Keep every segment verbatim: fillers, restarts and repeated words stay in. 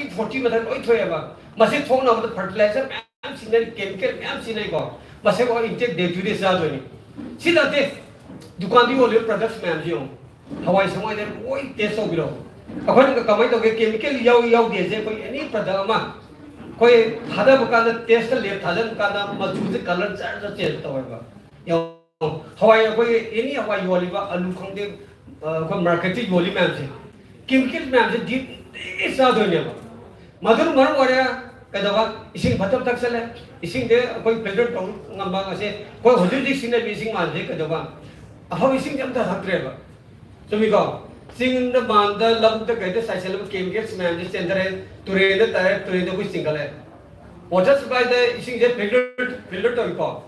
Forty ꯃꯊꯛ ꯂꯣꯏ ꯊꯣꯛꯑꯦꯕ꯫ ꯃꯁꯤ ꯊꯣꯛꯅꯕꯗ ꯐꯔꯇꯤꯂꯥꯏꯖꯔ ꯃꯌꯥꯝ ꯁꯤꯖꯤꯟꯅꯩ, ꯀꯦꯃꯤꯀꯦꯜ ꯃꯌꯥꯝ ꯁꯤꯖꯤꯟꯅꯩꯀꯣ꯫ ꯃꯁꯤ ꯑꯩꯈꯣꯏ ꯏꯟꯇꯦꯛ ꯗꯦ ꯇꯨ ꯗꯦ ꯆꯥꯗꯣꯏꯅꯤ꯫ ꯁꯤ ꯅꯠꯇꯦ, ꯗꯨꯀꯥꯟꯗ ꯌꯣꯜꯂꯤꯕ ꯄ꯭ꯔꯗꯛꯁ ꯃꯌꯥꯝꯁꯤ ꯌꯦꯡꯉꯨ꯫ ꯍꯋꯥꯏ ꯁꯪꯋꯥꯏꯗ ꯂꯣꯏ ꯇꯦꯁ ꯇꯧꯕꯤꯔꯛꯑꯣ꯫ ꯑꯩꯈꯣꯏꯅ ꯀꯃꯥꯏꯅ ꯇꯧꯒꯦ? ꯀꯦꯃꯤꯀꯦꯜ ꯌꯥꯎꯏ ꯌꯥꯎꯗꯦꯁꯦ ꯑꯩꯈꯣꯏ ꯑꯦꯅꯤ ꯄ꯭ꯔꯗꯛ ꯑꯃ ꯑꯩꯈꯣꯏ ꯊꯥꯗꯕ ꯀꯥꯟꯗ, ꯇꯦꯁꯇ ꯂꯦꯞ ꯊꯥꯖꯟꯕ ꯀꯥꯟꯗ ꯃꯆꯨꯁꯦ ꯀꯂꯔ ꯖꯔ ꯖꯔ ꯆꯦꯟꯖ ꯇꯧꯋꯦꯕ꯫ ꯌꯦꯡꯉꯣ, ꯍꯋꯥꯏ, ꯑꯩꯈꯣꯏꯒꯤ ꯑꯦꯅꯤ ꯍꯋꯥꯏ ꯌꯣꯜꯂꯤꯕ, ꯑꯂꯨ ꯈꯪꯗꯦ, ꯑ, ꯑꯩꯈꯣꯏ ꯃꯥꯔꯀꯦꯠꯇ ꯌꯣꯜꯂꯤ ꯃꯌꯥꯝꯁꯦ, ꯀꯦꯃꯤꯀꯦꯜ ꯃꯌꯥꯝꯁꯦ ꯗꯤꯞ ꯂꯤ ꯆꯥꯗꯣꯏꯅꯦꯕ꯫ ꯃꯗꯨꯅ ꯃꯔꯝ ꯑꯣꯏꯔꯦ ꯀꯩꯗꯧꯕ? ꯏꯁꯤꯡ ꯐꯠꯇꯕ ꯊꯛꯆꯜꯂꯦ꯫ ꯏꯁꯤꯡꯁꯦ ꯑꯩꯈꯣꯏ ꯐꯤꯜꯇꯔ ꯇꯧ ꯉꯝꯕ ꯑꯁꯦ ꯑꯩꯈꯣꯏ ꯍꯧꯖꯤꯛ ꯍꯧꯖꯤꯛ ꯁꯤꯖꯤꯟꯅꯔꯤꯕ ꯏꯁꯤꯡ ꯃꯥꯟꯁꯦ ꯀꯩꯗꯧꯕ? ꯑꯐꯕ ꯏꯁꯤꯡꯁꯦ ꯑꯝꯇ ꯊꯛꯇ꯭ꯔꯦꯕ꯫ ꯆꯨꯝꯃꯤꯀꯣ? ꯆꯤꯡꯗ, ꯃꯥꯟꯗ, ꯂꯧꯕꯨꯛꯇ, ꯀꯩꯗ ꯆꯥꯏꯁꯤꯜꯂꯕ ꯀꯦꯃꯤꯀꯦꯜꯁ ꯃꯌꯥꯝꯁꯦ ꯆꯦꯟꯊꯔꯦ, ꯇꯨꯔꯦꯟꯗ ꯇꯥꯔꯦ, ꯇꯨꯔꯦꯟꯗ ꯑꯩꯈꯣꯏ ꯆꯤꯡꯈꯠꯂꯦ꯫ ꯋꯥꯇꯔ ꯁꯄ꯭ꯂꯥꯏꯗ ꯏꯁꯤꯡꯁꯦ ꯐꯤꯜꯇꯔ, ꯐꯤꯜꯇꯔ ꯇꯧꯏꯀꯣ꯫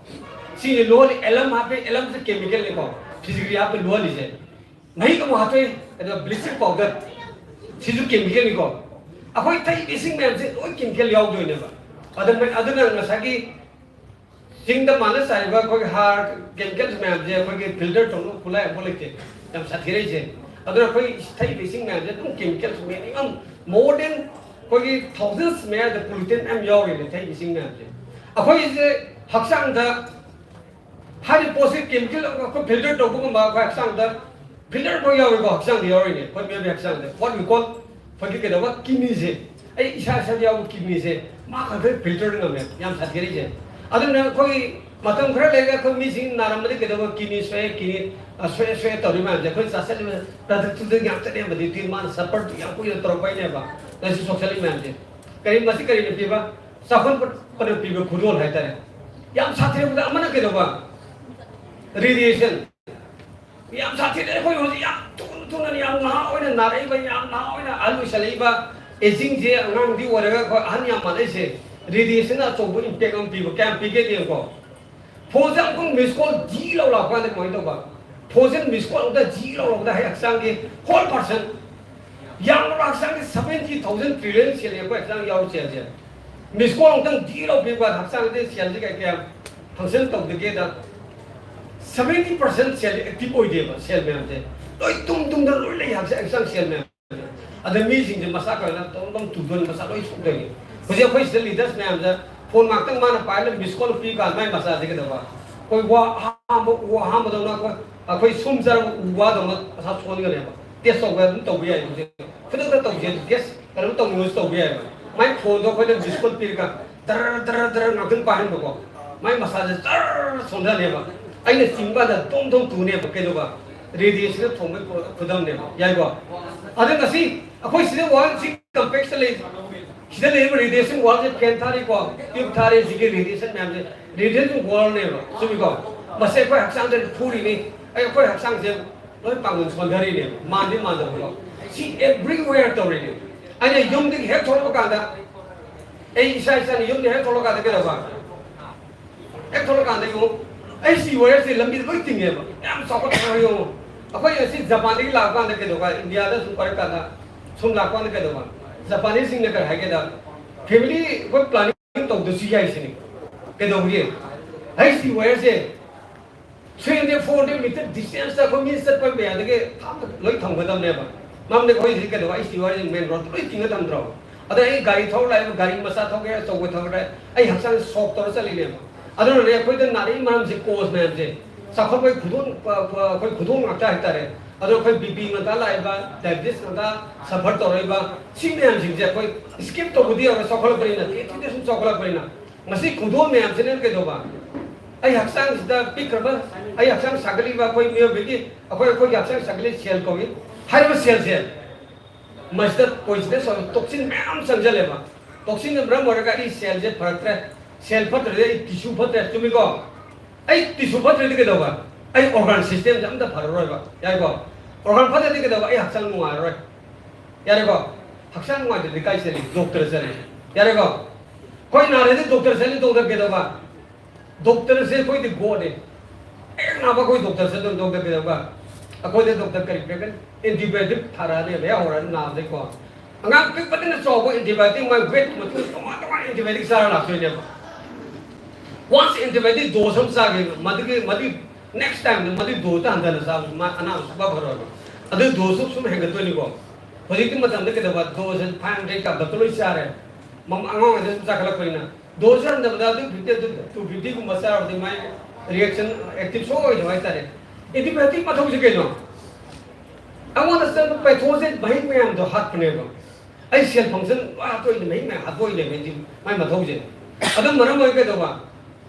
ꯁꯤꯁꯦ ꯂꯣꯜꯂꯤ, ꯑꯦꯂꯝ ꯍꯥꯞꯄꯦ, ꯑꯦꯂꯝꯁꯦ ꯀꯦꯃꯤꯀꯦꯜꯅꯤꯀꯣ, ꯐꯤꯖꯤꯒ꯭ꯔꯤ ꯍꯥꯞꯄꯦ ꯂꯣꯜꯂꯤꯁꯦ꯫ ꯃꯍꯤꯛ ꯑꯃꯨꯛ ꯍꯥꯞꯇꯣꯛꯏ, ꯑꯗꯨꯒ ꯕ꯭ꯂꯤꯆꯤꯡ ꯄꯥꯎꯗꯔ, ꯁꯤꯁꯨ ꯀꯦꯃꯤꯀꯦꯜꯅꯤꯀꯣ꯫ ꯑꯩꯈꯣꯏ ꯊꯛꯏꯕ ꯏꯁꯤꯡ ꯃꯌꯥꯝꯁꯦ ꯂꯣꯏ ꯀꯦꯃꯤꯀꯦꯜ ꯌꯥꯎꯗꯣꯏꯅꯦꯕ꯫ ꯑꯗꯨꯅ, ꯑꯗꯨꯅ ꯉꯁꯥꯏꯒꯤ ꯆꯤꯡꯗ ꯃꯥꯅ ꯆꯥꯏꯔꯤꯕ ꯑꯩꯈꯣꯏꯒꯤ ꯍꯥꯔ, ꯀꯦꯃꯤꯀꯦꯜꯁ ꯃꯌꯥꯝꯁꯦ ꯑꯩꯈꯣꯏꯒꯤ ꯐꯤꯜꯇꯔ ꯇꯧꯅꯕ ꯈꯨꯠꯂꯥꯏ ꯑꯃꯐꯥꯎ ꯂꯩꯇꯦ꯫ ꯌꯥꯝ ꯁꯥꯊꯤꯔꯛꯏꯁꯦ꯫ ꯑꯗꯨꯅ ꯑꯩꯈꯣꯏ ꯊꯛꯏꯕ ꯏꯁꯤꯡ ꯃꯌꯥꯝꯁꯦ ꯑꯗꯨꯝ ꯀꯦꯃꯤꯀꯦꯜꯁ, ꯃꯤꯅꯤꯃꯝ ꯃꯣꯔ ꯗꯦꯟ ꯑꯩꯈꯣꯏꯒꯤ ꯊꯥꯎꯖꯟꯁ ꯃꯌꯥꯗ ꯄꯣꯂꯨꯇꯦꯟ ꯃꯌꯥꯝ ꯌꯥꯎꯔꯤꯅꯦ ꯊꯛꯏꯕ ꯏꯁꯤꯡ ꯃꯌꯥꯝꯁꯦ꯫ ꯑꯩꯈꯣꯏꯁꯦ ꯍꯛꯆꯥꯡꯗ ꯍꯥꯏꯔꯤꯕ ꯄꯣꯠꯁꯤ ꯀꯦꯃꯤꯀꯦꯜ ꯑꯩꯈꯣꯏ ꯐꯤꯜꯇꯔ ꯇꯧꯕꯒꯨꯝꯕ ꯑꯩꯈꯣꯏ ꯍꯛꯆꯥꯡꯗ ꯐꯤꯜꯇꯔ ꯐꯥꯎ ꯌꯥꯎꯔꯤꯀꯣ, ꯍꯛꯆꯥꯡꯗ ꯌꯥꯎꯔꯤꯅꯦ꯫ ꯑꯩꯈꯣꯏ ꯃꯤꯑꯣꯏꯕꯒꯤ ꯍꯛꯆꯥꯡꯗ what we call ꯑꯩꯈꯣꯏꯒꯤ ꯀꯩꯗꯧꯕ ꯀꯤꯗꯅꯤꯁꯦ, ꯑꯩ ꯏꯁꯥ ꯏꯁꯥꯗ ꯌꯥꯎꯕ ꯀꯤꯗꯅꯤꯁꯦ ꯃꯥ ꯈꯛꯇ ꯐꯤꯜꯇꯔ ꯉꯝꯃꯦ꯫ ꯌꯥꯝ ꯁꯥꯊꯤꯔꯛꯏꯁꯦ꯫ ꯑꯗꯨꯅ ꯑꯩꯈꯣꯏ ꯃꯇꯝ ꯈꯔ ꯂꯩꯔꯒ ꯑꯩꯈꯣꯏ ꯃꯤꯁꯤꯡ ꯅꯥꯔꯝꯕꯗꯤ ꯀꯩꯗꯧꯕ ꯀꯤꯗꯅꯤ ꯁꯣꯛꯑꯦ, ꯀꯤꯗꯅꯤ, ꯑ, ꯁꯣꯛꯑꯦ ꯁꯣꯛꯑꯦ ꯇꯧꯔꯤ ꯃꯌꯥꯝꯁꯦ ꯑꯩꯈꯣꯏ ꯆꯥꯁꯤꯜꯂꯤꯕ ꯄ꯭ꯔꯗꯛꯇꯨꯗꯒꯤ ꯉꯥꯛꯇꯅꯦꯕ꯫ ꯑꯗꯨꯗꯤ ꯃꯥꯅ ꯁꯐꯔ ꯌꯥꯝ ꯀꯨꯏꯅ ꯇꯧꯔꯛꯄꯩꯅꯦꯕ꯫ ꯉꯁꯤ ꯁꯣꯛꯆꯜꯂꯤ ꯃꯌꯥꯝꯁꯦ꯫ ꯀꯔꯤ, ꯃꯁꯤ ꯀꯔꯤꯅ ꯄꯤꯕ? ꯆꯥꯎꯈꯠꯄꯅ ꯄꯤꯕ ꯈꯨꯗꯣꯜ ꯍꯥꯏꯇꯥꯔꯦ꯫ ꯌꯥꯝ ꯁꯥꯊꯤꯔꯛꯄꯗ ꯑꯃꯅ ꯀꯩꯗꯧꯕ? ꯔꯦꯗꯤꯌꯦꯁꯟ꯫ ꯌꯥꯝ ꯁꯥꯊꯤꯔꯦ꯫ ꯑꯩꯈꯣꯏ ꯍꯧꯖꯤꯛ ꯌꯥꯝ ꯊꯨꯅ ꯊꯨꯅ ꯌꯥꯝ ꯅꯍꯥ ꯑꯣꯏꯅ ꯅꯥꯔꯛꯏꯕ, ꯌꯥꯝ ꯅꯍꯥ ꯑꯣꯏꯅ ꯑꯍꯜ ꯑꯣꯏꯁꯜꯂꯛꯏꯕ, ꯑꯦꯖꯤꯡꯁꯦ, ꯑꯉꯥꯡꯗꯤ ꯑꯣꯏꯔꯒ ꯑꯩꯈꯣꯏ ꯑꯍꯟ ꯌꯥꯝ ꯃꯥꯟꯅꯩꯁꯦ꯫ ꯔꯦꯗꯤꯌꯦꯁꯟꯅ ꯑꯆꯧꯕ ꯏꯝꯄꯦꯛ ꯑꯃ ꯄꯤꯕ꯫ ꯀꯌꯥꯝ ꯄꯤꯒꯦ ꯌꯦꯡꯉꯨꯀꯣ꯫ ꯐꯣꯟꯁꯦ ꯑꯃꯨꯛꯇꯪ ꯃꯤꯁ ꯀꯣꯜ ꯖꯤ ꯂꯥꯎ ꯂꯥꯛꯄ ꯀꯥꯟꯗ ꯀꯃꯥꯏꯅ ꯇꯧꯕ? ꯐꯣꯟꯁꯦ ꯃꯤꯁ ꯀꯣꯜ ꯑꯃꯨꯛꯇ ꯖꯤ ꯂꯥꯎ ꯂꯥꯛꯄꯗ ꯍꯛꯆꯥꯡꯒꯤ ꯍꯣꯜ ꯄꯥꯔꯁꯟ ꯌꯥꯝꯅ ꯍꯛꯆꯥꯡꯒꯤ ꯁꯚꯦꯟꯇꯤ ꯊꯥꯎꯖꯟ ꯇ꯭ꯔꯤꯂꯤꯌꯟ ꯁꯦꯜ ꯑꯩꯈꯣꯏ ꯍꯛꯆꯥꯡ ꯌꯥꯎꯔꯤ ꯁꯦꯜꯁꯦ꯫ ꯃꯤꯁ ꯀꯣꯜ ꯑꯃꯨꯛꯇꯪ ꯖꯤ ꯂꯥꯎ ꯄꯤꯕ ꯀꯥꯟꯗ ꯍꯛꯆꯥꯡꯁꯦ ꯁꯦꯜꯁꯦ ꯀꯌꯥ ꯀꯌꯥ ꯐꯪꯁꯟ ꯇꯧꯗꯒꯦꯗ ꯁꯚꯦꯟꯇꯤ ꯄꯥꯔꯁꯦꯟ ꯁꯦꯜ ꯑꯦꯛꯇꯤꯚ ꯑꯣꯏꯗꯦꯕ꯫ ꯁꯦꯜ ꯃꯌꯥꯝꯁꯦ ꯂꯣꯏ ꯇꯨꯝ ꯇꯨꯝꯗꯅ ꯂꯣꯏ ꯂꯩ ꯍꯛꯆꯥꯡ, ꯍꯛꯆꯥꯡ ꯁꯦꯜ ꯃꯌꯥꯝ꯫ ꯑꯗ ꯃꯤꯁꯤꯡꯁꯦ ꯃꯁꯥ ꯀꯔꯅ ꯇꯧꯔꯝ ꯇꯨꯗꯣꯏꯅꯤ, ꯃꯁꯥ ꯂꯣꯏ ꯁꯣꯛꯇꯣꯏꯅꯤ꯫ ꯍꯧꯖꯤꯛ ꯑꯩꯈꯣꯏ ꯁꯤꯗ ꯂꯤꯗꯔꯁ ꯃꯌꯥꯝꯁꯦ ꯐꯣꯟ ꯉꯥꯛꯇꯪ ꯃꯥꯅ ꯄꯥꯏꯔꯒ ꯃꯤꯁ ꯀꯣꯜ ꯄꯤꯔꯀꯥꯟꯗ ꯃꯥꯏ ꯃꯁꯥꯁꯦ ꯀꯩꯗꯧꯕ? ꯑꯩꯈꯣꯏ ꯋꯥ ꯑꯍꯥꯝꯕ ꯎ ꯑꯍꯥꯝꯕꯗꯧꯅ ꯑꯩꯈꯣꯏ ꯑꯩꯈꯣꯏ ꯁꯨꯝ ꯆꯥꯔꯒ ꯎ ꯋꯥꯗꯧꯅ ꯃꯁꯥ ꯁꯣꯟꯒꯅꯦꯕ꯫ ꯇꯦꯁ ꯇꯧꯕ ꯑꯗꯨꯝ ꯇꯧꯕ ꯌꯥꯏ꯫ ꯍꯧꯖꯤꯛ ꯈꯨꯗꯛꯇ ꯇꯧꯁꯦ, ꯇꯦꯁ ꯀꯩꯅꯣꯝ ꯇꯧꯅꯤꯡꯉꯁꯨ ꯇꯧꯕ ꯌꯥꯏꯕ꯫ ꯃꯥꯏ ꯐꯣꯟꯗꯣ ꯑꯩꯈꯣꯏꯅ ꯃꯤꯁ ꯀꯣꯜ ꯄꯤꯔꯒ ꯗꯔ ꯗꯔ ꯗꯔ ꯉꯥꯛꯇꯪ ꯄꯥꯏꯍꯟꯕꯀꯣ꯫ ꯃꯥꯏ ꯃꯁꯥꯁꯦ ꯖꯔ ꯁꯣꯟꯊꯅꯦꯕ꯫ ꯑꯩꯅ ꯆꯤꯡꯕ ꯀꯥꯟꯗ ꯗꯣꯡ ꯗꯣꯡ ꯇꯨꯅꯦꯕ꯫ ꯀꯩꯗꯧꯕ? ꯔꯦꯗꯤꯌꯦꯁꯟꯅ ꯊꯣꯡꯕꯒꯤ ꯈꯨꯗꯝꯅꯦꯕ꯫ ꯌꯥꯏꯀꯣ? ꯑꯗ ꯉꯁꯤ ꯑꯩꯈꯣꯏ ꯁꯤꯗ ꯋꯥꯔꯜꯁꯤ ꯀꯝꯄ꯭ꯂꯦꯛꯁꯇ ꯂꯩ꯫ ꯁꯤꯗ ꯂꯩꯔꯤꯕ ꯔꯦꯗꯤꯌꯦꯁꯟ ꯋꯥꯔꯜꯁꯦ ꯐꯦꯟ ꯊꯥꯔꯤꯀꯣ, ꯇ꯭ꯌꯨꯕ ꯊꯥꯔꯤ, ꯁꯤꯒꯤ ꯔꯦꯗꯤꯌꯦꯁꯟ ꯃꯌꯥꯝꯁꯦ ꯔꯦꯗꯤꯌꯦꯁꯟ ꯋꯥꯔꯜꯅꯦꯕ꯫ ꯆꯨꯝꯃꯤꯀꯣ? ꯃꯁꯤ ꯑꯩꯈꯣꯏ ꯍꯛꯆꯥꯡꯗ ꯐꯨꯔꯤꯅꯤ꯫ ꯑꯩ ꯑꯩꯈꯣꯏ ꯍꯛꯆꯥꯡꯁꯦ ꯂꯣꯏ ꯄꯥꯡꯒꯜ ꯁꯣꯟꯊꯔꯤꯅꯦꯕ꯫ ꯃꯥꯟꯗꯤ ꯃꯥꯟꯗꯕꯀꯣ꯫ ꯁꯤ ꯑꯦꯕ꯭ꯔꯤꯋꯦꯌꯔ ꯇꯧꯔꯤꯅꯦ꯫ ꯑꯩꯅ ꯌꯨꯝꯗꯒꯤ ꯍꯦꯛ ꯊꯣꯛꯂꯛꯄ ꯀꯥꯟꯗ, ꯑꯩ ꯏꯁꯥ ꯏꯁꯥꯅ ꯌꯨꯝꯗ ꯍꯦꯛ ꯊꯣꯛꯂꯛꯀꯥꯟꯗ ꯀꯩꯗꯧꯕ? ꯍꯦꯛ ꯊꯣꯛꯂꯛꯀꯥꯟꯗ ꯌꯦꯡꯉꯨ, ꯑꯩ ꯁꯤ ꯋꯦꯌꯔꯁꯦ ꯂꯝꯕꯤꯗ ꯂꯣꯏ ꯇꯤꯡꯉꯦꯕ꯫ ꯌꯥꯝ ꯆꯥꯎꯈꯠꯄ ꯌꯦꯡꯉꯨ꯫ ꯑꯩꯈꯣꯏ ꯉꯁꯤ ꯖꯄꯥꯟꯗꯒꯤ ꯂꯥꯛꯄ ꯀꯥꯟꯗ ꯀꯩꯗꯧꯕ? ꯏꯟꯗꯤꯌꯥꯗ ꯁꯨꯝ ꯀꯣꯏꯔꯛꯀꯥꯟꯗ, ꯁꯨꯝ ꯂꯥꯛꯄ ꯀꯥꯟꯗ ꯀꯩꯗꯧꯕ? ꯖꯄꯥꯅꯤꯁꯁꯤꯡꯅ ꯀꯔꯤ ꯍꯥꯏꯒꯦꯗ, ꯐꯦꯃꯤꯂꯤ ꯑꯩꯈꯣꯏ ꯄ꯭ꯂꯥꯅꯤꯡ ꯇꯧꯗꯁꯨ ꯌꯥꯏ ꯁꯤꯅꯤ꯫ ꯀꯩꯗꯧꯕꯒꯤ? ꯑꯩ ꯁꯤ ꯋꯦꯌꯔꯁꯦ three hundred, four hundred metre ꯗꯤꯁꯇꯦꯟꯁꯇ ꯑꯩꯈꯣꯏ ꯃꯤ ꯆꯠꯄ ꯃꯌꯥꯝꯗꯒꯤ ꯊꯥꯞꯅ ꯂꯣꯏ ꯊꯝꯒꯗꯕꯅꯦꯕ꯫ ꯃꯔꯝꯗꯤ ꯑꯩꯈꯣꯏ ꯁꯤ ꯀꯩꯗꯧꯕ? ꯑꯩ ꯁꯤ ꯋꯦꯌꯔꯁꯦ ꯃꯦꯟ ꯔꯣꯗ ꯂꯣꯏ ꯇꯤꯡꯉ ꯊꯝꯗ꯭ꯔꯣ? ꯑꯗ ꯑꯩ ꯒꯥꯔꯤ ꯊꯧꯔ ꯂꯥꯛꯏꯕ, ꯒꯥꯔꯤ ꯃꯆꯥ ꯊꯧꯒꯦ, ꯑꯆꯧꯕ ꯊꯧꯒꯦ, ꯑꯩ ꯍꯛꯆꯥꯡ ꯁꯣꯛ ꯇꯧꯔ ꯆꯠꯂꯤꯅꯦꯕ꯫ ꯑꯗꯨꯅꯅꯦ ꯑꯩꯈꯣꯏꯗ ꯅꯥꯔꯛꯏ ꯃꯔꯝꯁꯦ, ꯀꯣꯁ ꯃꯌꯥꯝꯁꯦ ꯆꯥꯎꯈꯠꯄꯒꯤ ꯈꯨꯗꯣꯡ, ꯑ, ꯑ, ꯑꯩꯈꯣꯏ ꯈꯨꯗꯣꯡ ꯉꯥꯛꯇ ꯍꯥꯏꯇꯥꯔꯦ꯫ ꯑꯗꯣ ꯑꯩꯈꯣꯏ ꯕꯤ ꯄꯤ ꯉꯥꯛꯇ ꯂꯥꯛꯏꯕ, ꯗꯥꯏꯕꯦꯇꯤꯁ ꯉꯥꯛꯇ ꯁꯐꯔ ꯇꯧꯔꯛꯏꯕ, ꯁꯤ ꯃꯌꯥꯝꯁꯤꯡꯁꯦ ꯑꯩꯈꯣꯏ ꯁ꯭ꯀꯤꯞ ꯇꯧꯕꯗꯤ ꯌꯥꯔꯣꯏ, ꯆꯥꯎꯈꯠꯂꯛꯄꯅꯤꯅ, ꯊꯤꯅ ꯁꯨꯝ ꯆꯥꯎꯈꯠꯂꯛꯄꯅꯤꯅ꯫ ꯃꯁꯤ ꯈꯨꯗꯣꯜ ꯃꯌꯥꯝꯁꯤꯅ ꯀꯩꯗꯧꯕ? ꯑꯩ ꯍꯛꯆꯥꯡꯁꯤꯗ ꯄꯤꯛꯈ꯭ꯔꯕ, ꯑꯩ ꯍꯛꯆꯥꯡ ꯁꯥꯒꯠꯂꯤꯕ ꯑꯩꯈꯣꯏ ꯃꯤꯑꯣꯏꯕꯒꯤ, ꯑꯩꯈꯣꯏ, ꯑꯩꯈꯣꯏꯒꯤ ꯍꯛꯆꯥꯡ ꯁꯥꯒꯠꯂꯤ ꯁꯦꯜ ꯀꯧꯏ꯫ ꯍꯥꯏꯔꯤꯕ ꯁꯦꯜꯁꯦ ꯃꯁꯤꯗ ꯄꯣꯏꯖꯅꯁ ꯑꯣꯏꯕ ꯇꯣꯛꯁꯤꯟ ꯃꯌꯥꯝ ꯆꯪꯁꯤꯜꯂꯦꯕ꯫ ꯇꯣꯛꯁꯤꯟꯅ ꯃꯔꯝ ꯑꯣꯏꯔꯒ ꯑꯩ ꯁꯦꯜꯁꯦ ꯐꯔꯛꯇ꯭ꯔꯦ, ꯁꯦꯜ ꯐꯠꯇ꯭ꯔꯗꯤ ꯑꯩ ꯇꯤꯁꯨ ꯐꯠꯇ꯭ꯔꯦ, ꯆꯨꯝꯃꯤꯀꯣ? ꯑꯩ ꯇꯤꯁꯨ ꯐꯠꯇ꯭ꯔꯗꯤ ꯀꯩꯗꯧꯕ? ꯑꯩ ꯑꯣꯔꯒꯥꯟ ꯁꯤꯁꯇꯦꯝꯁꯦ ꯑꯝꯇ ꯐꯔꯔꯣꯏꯕ, ꯌꯥꯏꯀꯣ? ꯑꯣꯔꯒꯥꯟ ꯐꯠꯇ꯭ꯔꯗꯤ ꯀꯩꯗꯧꯕ? ꯑꯩ ꯍꯛꯆꯥꯡ ꯅꯨꯡꯉꯥꯏꯔꯔꯣꯏ, ꯌꯥꯔꯦꯀꯣ? ꯍꯛꯆꯥꯡ ꯅꯨꯡꯉꯥꯏꯇ꯭ꯔꯗꯤ ꯀꯥꯏ ꯆꯠꯂꯤ? ꯗꯣꯛꯇꯔ ꯆꯠꯂꯤ, ꯌꯥꯔꯦꯀꯣ? ꯑꯩꯈꯣꯏ ꯅꯥꯔꯗꯤ ꯗꯣꯛꯇꯔ ꯆꯠꯂꯤ, ꯗꯣꯛꯇꯔ ꯀꯩꯗꯧꯕ? ꯗꯣꯛꯇꯔꯁꯦ ꯑꯩꯈꯣꯏꯗꯤ ꯒꯣꯗꯅꯦ꯫ ꯍꯦꯛ ꯅꯥꯕ ꯑꯩꯈꯣꯏ ꯗꯣꯛꯇꯔ ꯆꯠꯇꯣꯏꯅꯤ, ꯗꯣꯛꯇꯔ ꯀꯩꯗꯧꯕ? ꯑꯩꯈꯣꯏꯗ ꯗꯣꯛꯇꯔ ꯀꯔꯤ ꯄꯤꯔꯛꯀꯅꯤ? ꯑꯦꯟꯇꯤꯕꯥꯌꯣꯇꯤꯛ ꯊꯥꯔꯛꯑꯅꯤ, ꯂꯩꯍꯧꯔꯅꯤ ꯅꯥꯕꯗꯩꯀꯣ꯫ ꯑꯉꯥꯡ ꯄꯤꯛꯄꯗꯒꯤꯅ ꯆꯥꯎꯕ ꯑꯦꯟꯇꯤꯕꯥꯌꯣꯇꯤꯛ, ꯃꯥꯏ ꯋꯦꯠ ꯃꯇꯨꯡ ꯇꯣꯉꯥꯟ ꯇꯣꯉꯥꯟ ꯑꯦꯟꯇꯤꯕꯥꯌꯣꯇꯤꯛ ꯆꯥꯔ ꯂꯥꯛꯇꯣꯏꯅꯦꯕ꯫ ꯋꯥꯟꯁ ꯑꯦꯟꯇꯤꯕꯥꯌꯣꯇꯤꯛ ꯗꯣꯁ ꯑꯃ ꯆꯥꯈꯤꯕ, ꯃꯗꯨꯒꯤ, ꯃꯗꯨꯒꯤ ꯅꯦꯛꯁ ꯇꯥꯏꯝꯗ ꯃꯗꯨꯒꯤ ꯗꯣꯁꯇ ꯍꯟꯊꯅ ꯆꯥꯕꯁꯨ ꯃꯥ ꯑꯅꯥꯕ ꯁꯨꯡꯐ ꯐꯔꯣꯏꯕ꯫ ꯑꯗꯨ ꯗꯣꯁꯁꯨ ꯁꯨꯝ ꯍꯦꯟꯒꯠꯇꯣꯏꯅꯤꯀꯣ꯫ ꯍꯧꯖꯤꯛꯀꯤ ꯃꯇꯝꯗ ꯀꯩꯗꯧꯕ, ꯗꯣꯁ ꯐꯥꯏꯚ ꯍꯟꯗ꯭ꯔꯦꯗ ꯀꯥꯞꯄ ꯂꯣꯏ ꯆꯥꯔꯦ꯫ ꯃꯃ-, ꯑꯉꯥꯡ ꯑꯣꯏꯔꯤꯉꯩꯗ ꯁꯨꯝ ꯆꯥꯈꯠꯂꯛꯄꯅꯤꯅ꯫ ꯗꯣꯁ ꯍꯟꯊꯕꯗ ꯑꯗꯨ ꯐꯤꯐꯇꯤ, ꯑꯗꯨ ꯇꯨ ꯐꯤꯐꯇꯤꯒꯨꯝꯕ ꯆꯥꯔꯕꯗꯤ ꯃꯥꯏ ꯔꯤꯌꯦꯛꯁꯟ ꯑꯦꯛꯇꯤꯚ ꯁꯨꯡꯑꯣꯏ ꯑꯣꯏꯗꯕ ꯍꯥꯏꯇꯥꯔꯦ꯫ ꯑꯦꯟꯇꯤꯕꯥꯌꯣꯇꯤꯛ ꯃꯊꯧꯁꯦ ꯀꯩꯅꯣ? ꯑꯩꯉꯣꯟꯗ ꯆꯪꯕ ꯄꯦꯊꯣꯖꯦꯟ ꯃꯍꯤꯛ ꯃꯌꯥꯝꯗꯣ ꯍꯥꯠꯄꯅꯦꯕ꯫ ꯑꯩ ꯁꯦꯜ ꯐꯪꯁꯟ ꯂꯣꯏ ꯍꯥꯠꯇꯣꯛꯏꯅꯦ, ꯃꯍꯤꯛ ꯃꯌꯥꯝ ꯍꯥꯠꯇꯣꯛꯏꯅꯦ ꯃꯥꯏ ꯃꯊꯧꯁꯦ꯫ ꯑꯗꯨꯝ ꯃꯔꯝ ꯑꯣꯏꯔꯒ ꯀꯩꯗꯧꯕ?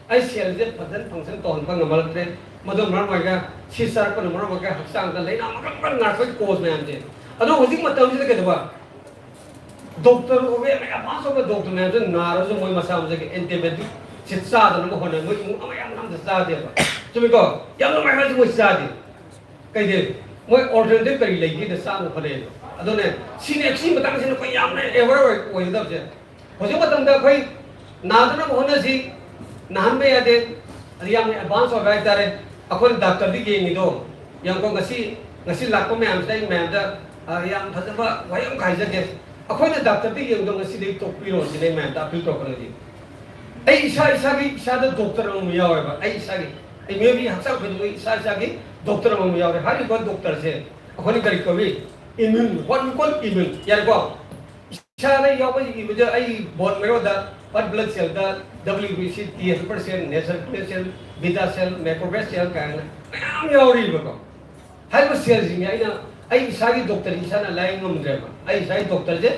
ꯑꯩ ꯁꯦꯜꯁꯦ ꯐꯖꯅ ꯐꯪꯁꯟ ꯇꯧꯍꯟꯕ ꯉꯝꯍꯜꯂꯛꯇ꯭ꯔꯦ꯫ ꯃꯗꯨꯅ ꯃꯔꯝ ꯑꯣꯏꯔꯒ ꯁꯤ ꯆꯥꯔꯛꯄꯅ ꯃꯔꯝ ꯑꯣꯏꯔꯒ ꯍꯛꯆꯥꯡꯗ ꯂꯥꯏꯅꯥ ꯃꯈꯜ ꯃꯈꯜ ꯅꯥꯔꯛꯄꯒꯤ ꯀꯣꯁ ꯃꯌꯥꯝꯁꯦ꯫ ꯑꯗꯣ ꯍꯧꯖꯤꯛ ꯃꯇꯝꯁꯤꯗ ꯀꯩꯗꯧꯕ? ꯗꯣꯛꯇꯔ ꯑꯣꯏꯕ ꯌꯥꯝ ꯑꯦꯗꯚꯥꯟꯁ ꯑꯣꯏꯕ ꯗꯣꯛꯇꯔ ꯃꯌꯥꯝꯁꯦ ꯅꯥꯔꯁꯨ ꯃꯣꯏ ꯃꯁꯥ ꯃꯁꯥꯒꯤ ꯑꯦꯟꯇꯤꯕꯥꯌꯣꯇꯤꯛꯁꯦ ꯆꯥꯗꯅꯕ ꯍꯣꯠꯅꯩ꯫ ꯃꯣꯏ ꯏꯃꯨꯡ ꯑꯃ ꯌꯥꯝ ꯑꯝꯇ ꯆꯥꯗꯦꯕ꯫ ꯆꯨꯝꯃꯤꯀꯣ? ꯌꯥꯝ ꯅꯨꯡꯉꯥꯏ ꯍꯥꯏꯔꯁꯨ ꯃꯣꯏ ꯆꯥꯗꯦ꯫ ꯀꯩꯗꯤ? ꯃꯣꯏ ꯑꯜꯇꯔꯅꯦꯇꯤꯚ ꯀꯔꯤ ꯂꯩꯒꯦꯗ ꯆꯥꯅꯕ ꯍꯣꯠꯅꯩꯌꯦꯕ꯫ ꯑꯗꯨꯅꯦ ꯁꯤꯅꯦ, ꯁꯤ ꯃꯇꯥꯡꯁꯤꯅ ꯑꯩꯈꯣꯏ ꯌꯥꯝꯅ ꯑꯦꯋꯦꯌꯔ ꯑꯣꯏ-, ꯑꯣꯏꯒꯗꯕꯁꯦ꯫ ꯍꯧꯖꯤꯛ ꯃꯇꯝꯗ ꯑꯩꯈꯣꯏ ꯅꯥꯗꯅꯕ ꯍꯣꯠꯅꯁꯤ, ꯅꯥꯍꯟꯕ ꯌꯥꯗꯦ꯫ ꯑꯗꯨ ꯌꯥꯝꯅ ꯑꯦꯗꯚꯥꯟꯁ ꯑꯣꯏꯕ ꯍꯥꯏꯇꯥꯔꯦ꯫ ꯑꯩꯈꯣꯏꯅ ꯗꯥꯛꯇꯔꯗ ꯌꯦꯡꯉꯤꯗꯣ ꯌꯦꯡꯉꯨꯀꯣ꯫ ꯉꯁꯤ, ꯉꯁꯤ ꯂꯥꯛꯄ ꯃꯌꯥꯝꯁꯤꯗ ꯑꯩ ꯃꯌꯥꯝꯗ, ꯑ, ꯌꯥꯝ ꯐꯖꯕ ꯋꯥꯍꯩ ꯑꯃꯈꯛ ꯍꯥꯏꯖꯒꯦ꯫ ꯑꯩꯈꯣꯏꯅ ꯗꯥꯛꯇꯔꯗ ꯌꯦꯡꯕꯗꯣ ꯉꯁꯤꯗꯒꯤ ꯇꯣꯛꯄꯤꯔꯣ ꯁꯤꯅꯦ ꯑꯩ ꯃꯌꯥꯝꯗ ꯑꯄꯤꯜ ꯇꯧꯔꯛꯀꯗꯣꯏꯁꯦ꯫ ꯑꯩ ꯏꯁꯥ, ꯏꯁꯥꯒꯤ, ꯏꯁꯥꯗ ꯗꯣꯛꯇꯔ ꯑꯃꯃꯝ ꯌꯥꯎꯋꯦꯕ꯫ ꯑꯩ ꯏꯁꯥꯒꯤ, ꯑꯩ ꯃꯤꯑꯣꯏꯕꯒꯤ ꯍꯛꯆꯥꯡ ꯈꯨꯗꯤꯡꯃꯛ ꯏꯁꯥ, ꯏꯁꯥꯒꯤ ꯗꯣꯛꯇꯔ ꯑꯃꯃꯝ ꯌꯥꯎꯔꯦ꯫ ꯍꯥꯏꯔꯤꯕ ꯗꯣꯛꯇꯔꯁꯦ ꯑꯩꯈꯣꯏꯅ ꯀꯔꯤ ꯀꯧꯏ? ꯏꯃ꯭ꯌꯨꯟ, what we call immune, ꯌꯥꯔꯦꯀꯣ? ꯏꯁꯥꯗ ꯌꯥꯎꯕ ꯏꯃ꯭ꯌꯨꯟꯁꯦ ꯑꯩ ꯕꯣꯟ ꯃꯦꯔꯣꯗ, ꯋꯥꯏꯠ ꯕ꯭ꯂꯗ ꯁꯦꯜꯗ, W B C, T helper cell, natural killer cell, ꯕꯤꯇꯥ ꯁꯦꯜ, ꯃꯦꯀ꯭ꯔꯣꯐꯦꯖ ꯁꯦꯜ ꯀꯥꯏꯅ ꯃꯌꯥꯝ ꯌꯥꯎꯔꯤꯕꯀꯣ꯫ ꯍꯥꯏꯔꯤꯕ ꯁꯦꯜꯁꯤꯡꯁꯦ ꯑꯩꯅ, ꯑꯩ ꯏꯁꯥꯒꯤ ꯗꯣꯛꯇꯔ ꯏꯁꯥꯅ ꯂꯥꯏꯌꯦꯡ ꯉꯝꯗ꯭ꯔꯦꯕ꯫ ꯑꯩ ꯏꯁꯥꯒꯤ ꯗꯣꯛꯇꯔꯁꯦ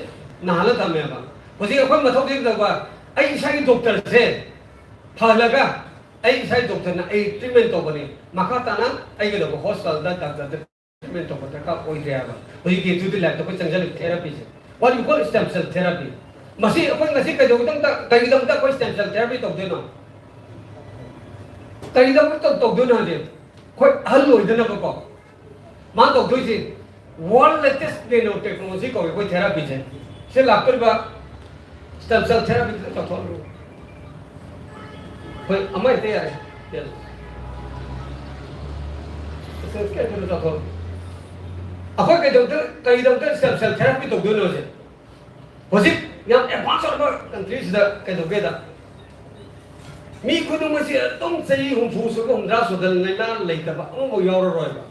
ꯅꯥꯍꯜꯂ ꯊꯝꯃꯦꯕ꯫ ꯍꯧꯖꯤꯛ ꯑꯩꯈꯣꯏ ꯃꯊꯧ ꯇꯧꯕ, ꯑꯩ ꯏꯁꯥꯒꯤ ꯗꯣꯛꯇꯔꯁꯦ ꯐꯍꯜꯂꯒ ꯑꯩ ꯏꯁꯥꯒꯤ ꯗꯣꯛꯇꯔꯅ ꯑꯩ ꯇ꯭ꯔꯤꯠꯃꯦꯟ ꯇꯧꯕꯅꯤ꯫ ꯃꯈꯥ ꯇꯥꯅ ꯑꯩ ꯀꯩꯗꯧꯕ ꯍꯣꯁꯄꯤꯇꯥꯜꯗ ꯗꯥꯛꯇꯔꯗ ꯇ꯭ꯔꯤꯠꯃꯦꯟ ꯇꯧꯕ ꯗꯔꯀꯥꯔ ꯑꯣꯏꯗ꯭ꯔꯦ ꯍꯥꯏꯕ꯫ ꯍꯧꯖꯤꯛꯀꯤ ꯗꯦ ꯇꯨ ꯗꯦ ꯂꯥꯏꯐꯇ ꯑꯩꯈꯣꯏ ꯆꯪꯁꯤꯜꯂꯤꯕ ꯊꯦꯔꯥꯄꯤꯁꯦ, what we call stem cell therapy꯫ ꯃꯁꯤ ꯑꯩꯈꯣꯏ ꯉꯁꯤ ꯀꯩꯗꯧꯕꯗ, ꯀꯔꯤꯒꯤꯗꯃꯛꯇ ꯑꯩꯈꯣꯏ stem cell therapy ꯇꯧꯗꯣꯏꯅꯣ? ꯀꯔꯤꯒꯤꯗꯃꯛꯇ ꯇꯧ-, ꯇꯧꯗꯣꯏꯅꯣ ꯍꯥꯏꯗꯤ, ꯑꯩꯈꯣꯏ ꯑꯍꯜ ꯑꯣꯏꯗꯅꯕꯀꯣ꯫ ꯃꯥꯅ ꯇꯧꯗꯣꯏꯁꯤ world latest nano technology ꯀꯧꯏ ꯑꯩꯈꯣꯏ ꯊꯦꯔꯥꯄꯤꯁꯦ꯫ ꯁꯤ ꯂꯥꯛꯇꯧꯔꯤꯕ stem cell therapy ꯈꯤꯇꯪ ꯆꯥꯎꯊꯣꯛꯍꯜꯂꯨ꯫ ꯍꯣꯏ, ꯑꯃ ꯍꯦꯛꯇ ꯌꯥꯔꯦ꯫ Yes꯫ Stem cell ꯀꯩꯅꯣ ꯆꯥꯎꯊꯣꯛꯍꯜꯂꯨ꯫ ꯑꯩꯈꯣꯏ ꯀꯩꯗꯧꯗ-, ꯀꯩꯗꯧꯗ stem cell therapy ꯇꯧꯗꯣꯏꯅꯣ ꯍꯧꯖꯤꯛ? ꯍꯧꯖꯤꯛ ꯌꯥꯝ ꯑꯦꯗꯚꯥꯟꯁ ꯑꯣꯏꯕ ꯀꯟꯇ꯭ꯔꯤꯁꯤꯗ ꯀꯩꯗꯧꯒꯦꯗ, ꯃꯤ ꯈꯨꯗꯤꯡꯃꯛꯁꯤ ꯑꯗꯨꯝ ꯆꯍꯤ ꯍꯨꯝꯐꯨ ꯁꯨꯕ, ꯍꯨꯝꯗ꯭ꯔꯥ ꯁꯨꯗ ꯂꯥꯏꯅꯥ ꯂꯩꯇꯕ ꯑꯃꯐꯥꯎ ꯌꯥꯎꯔꯔꯣꯏꯕ꯫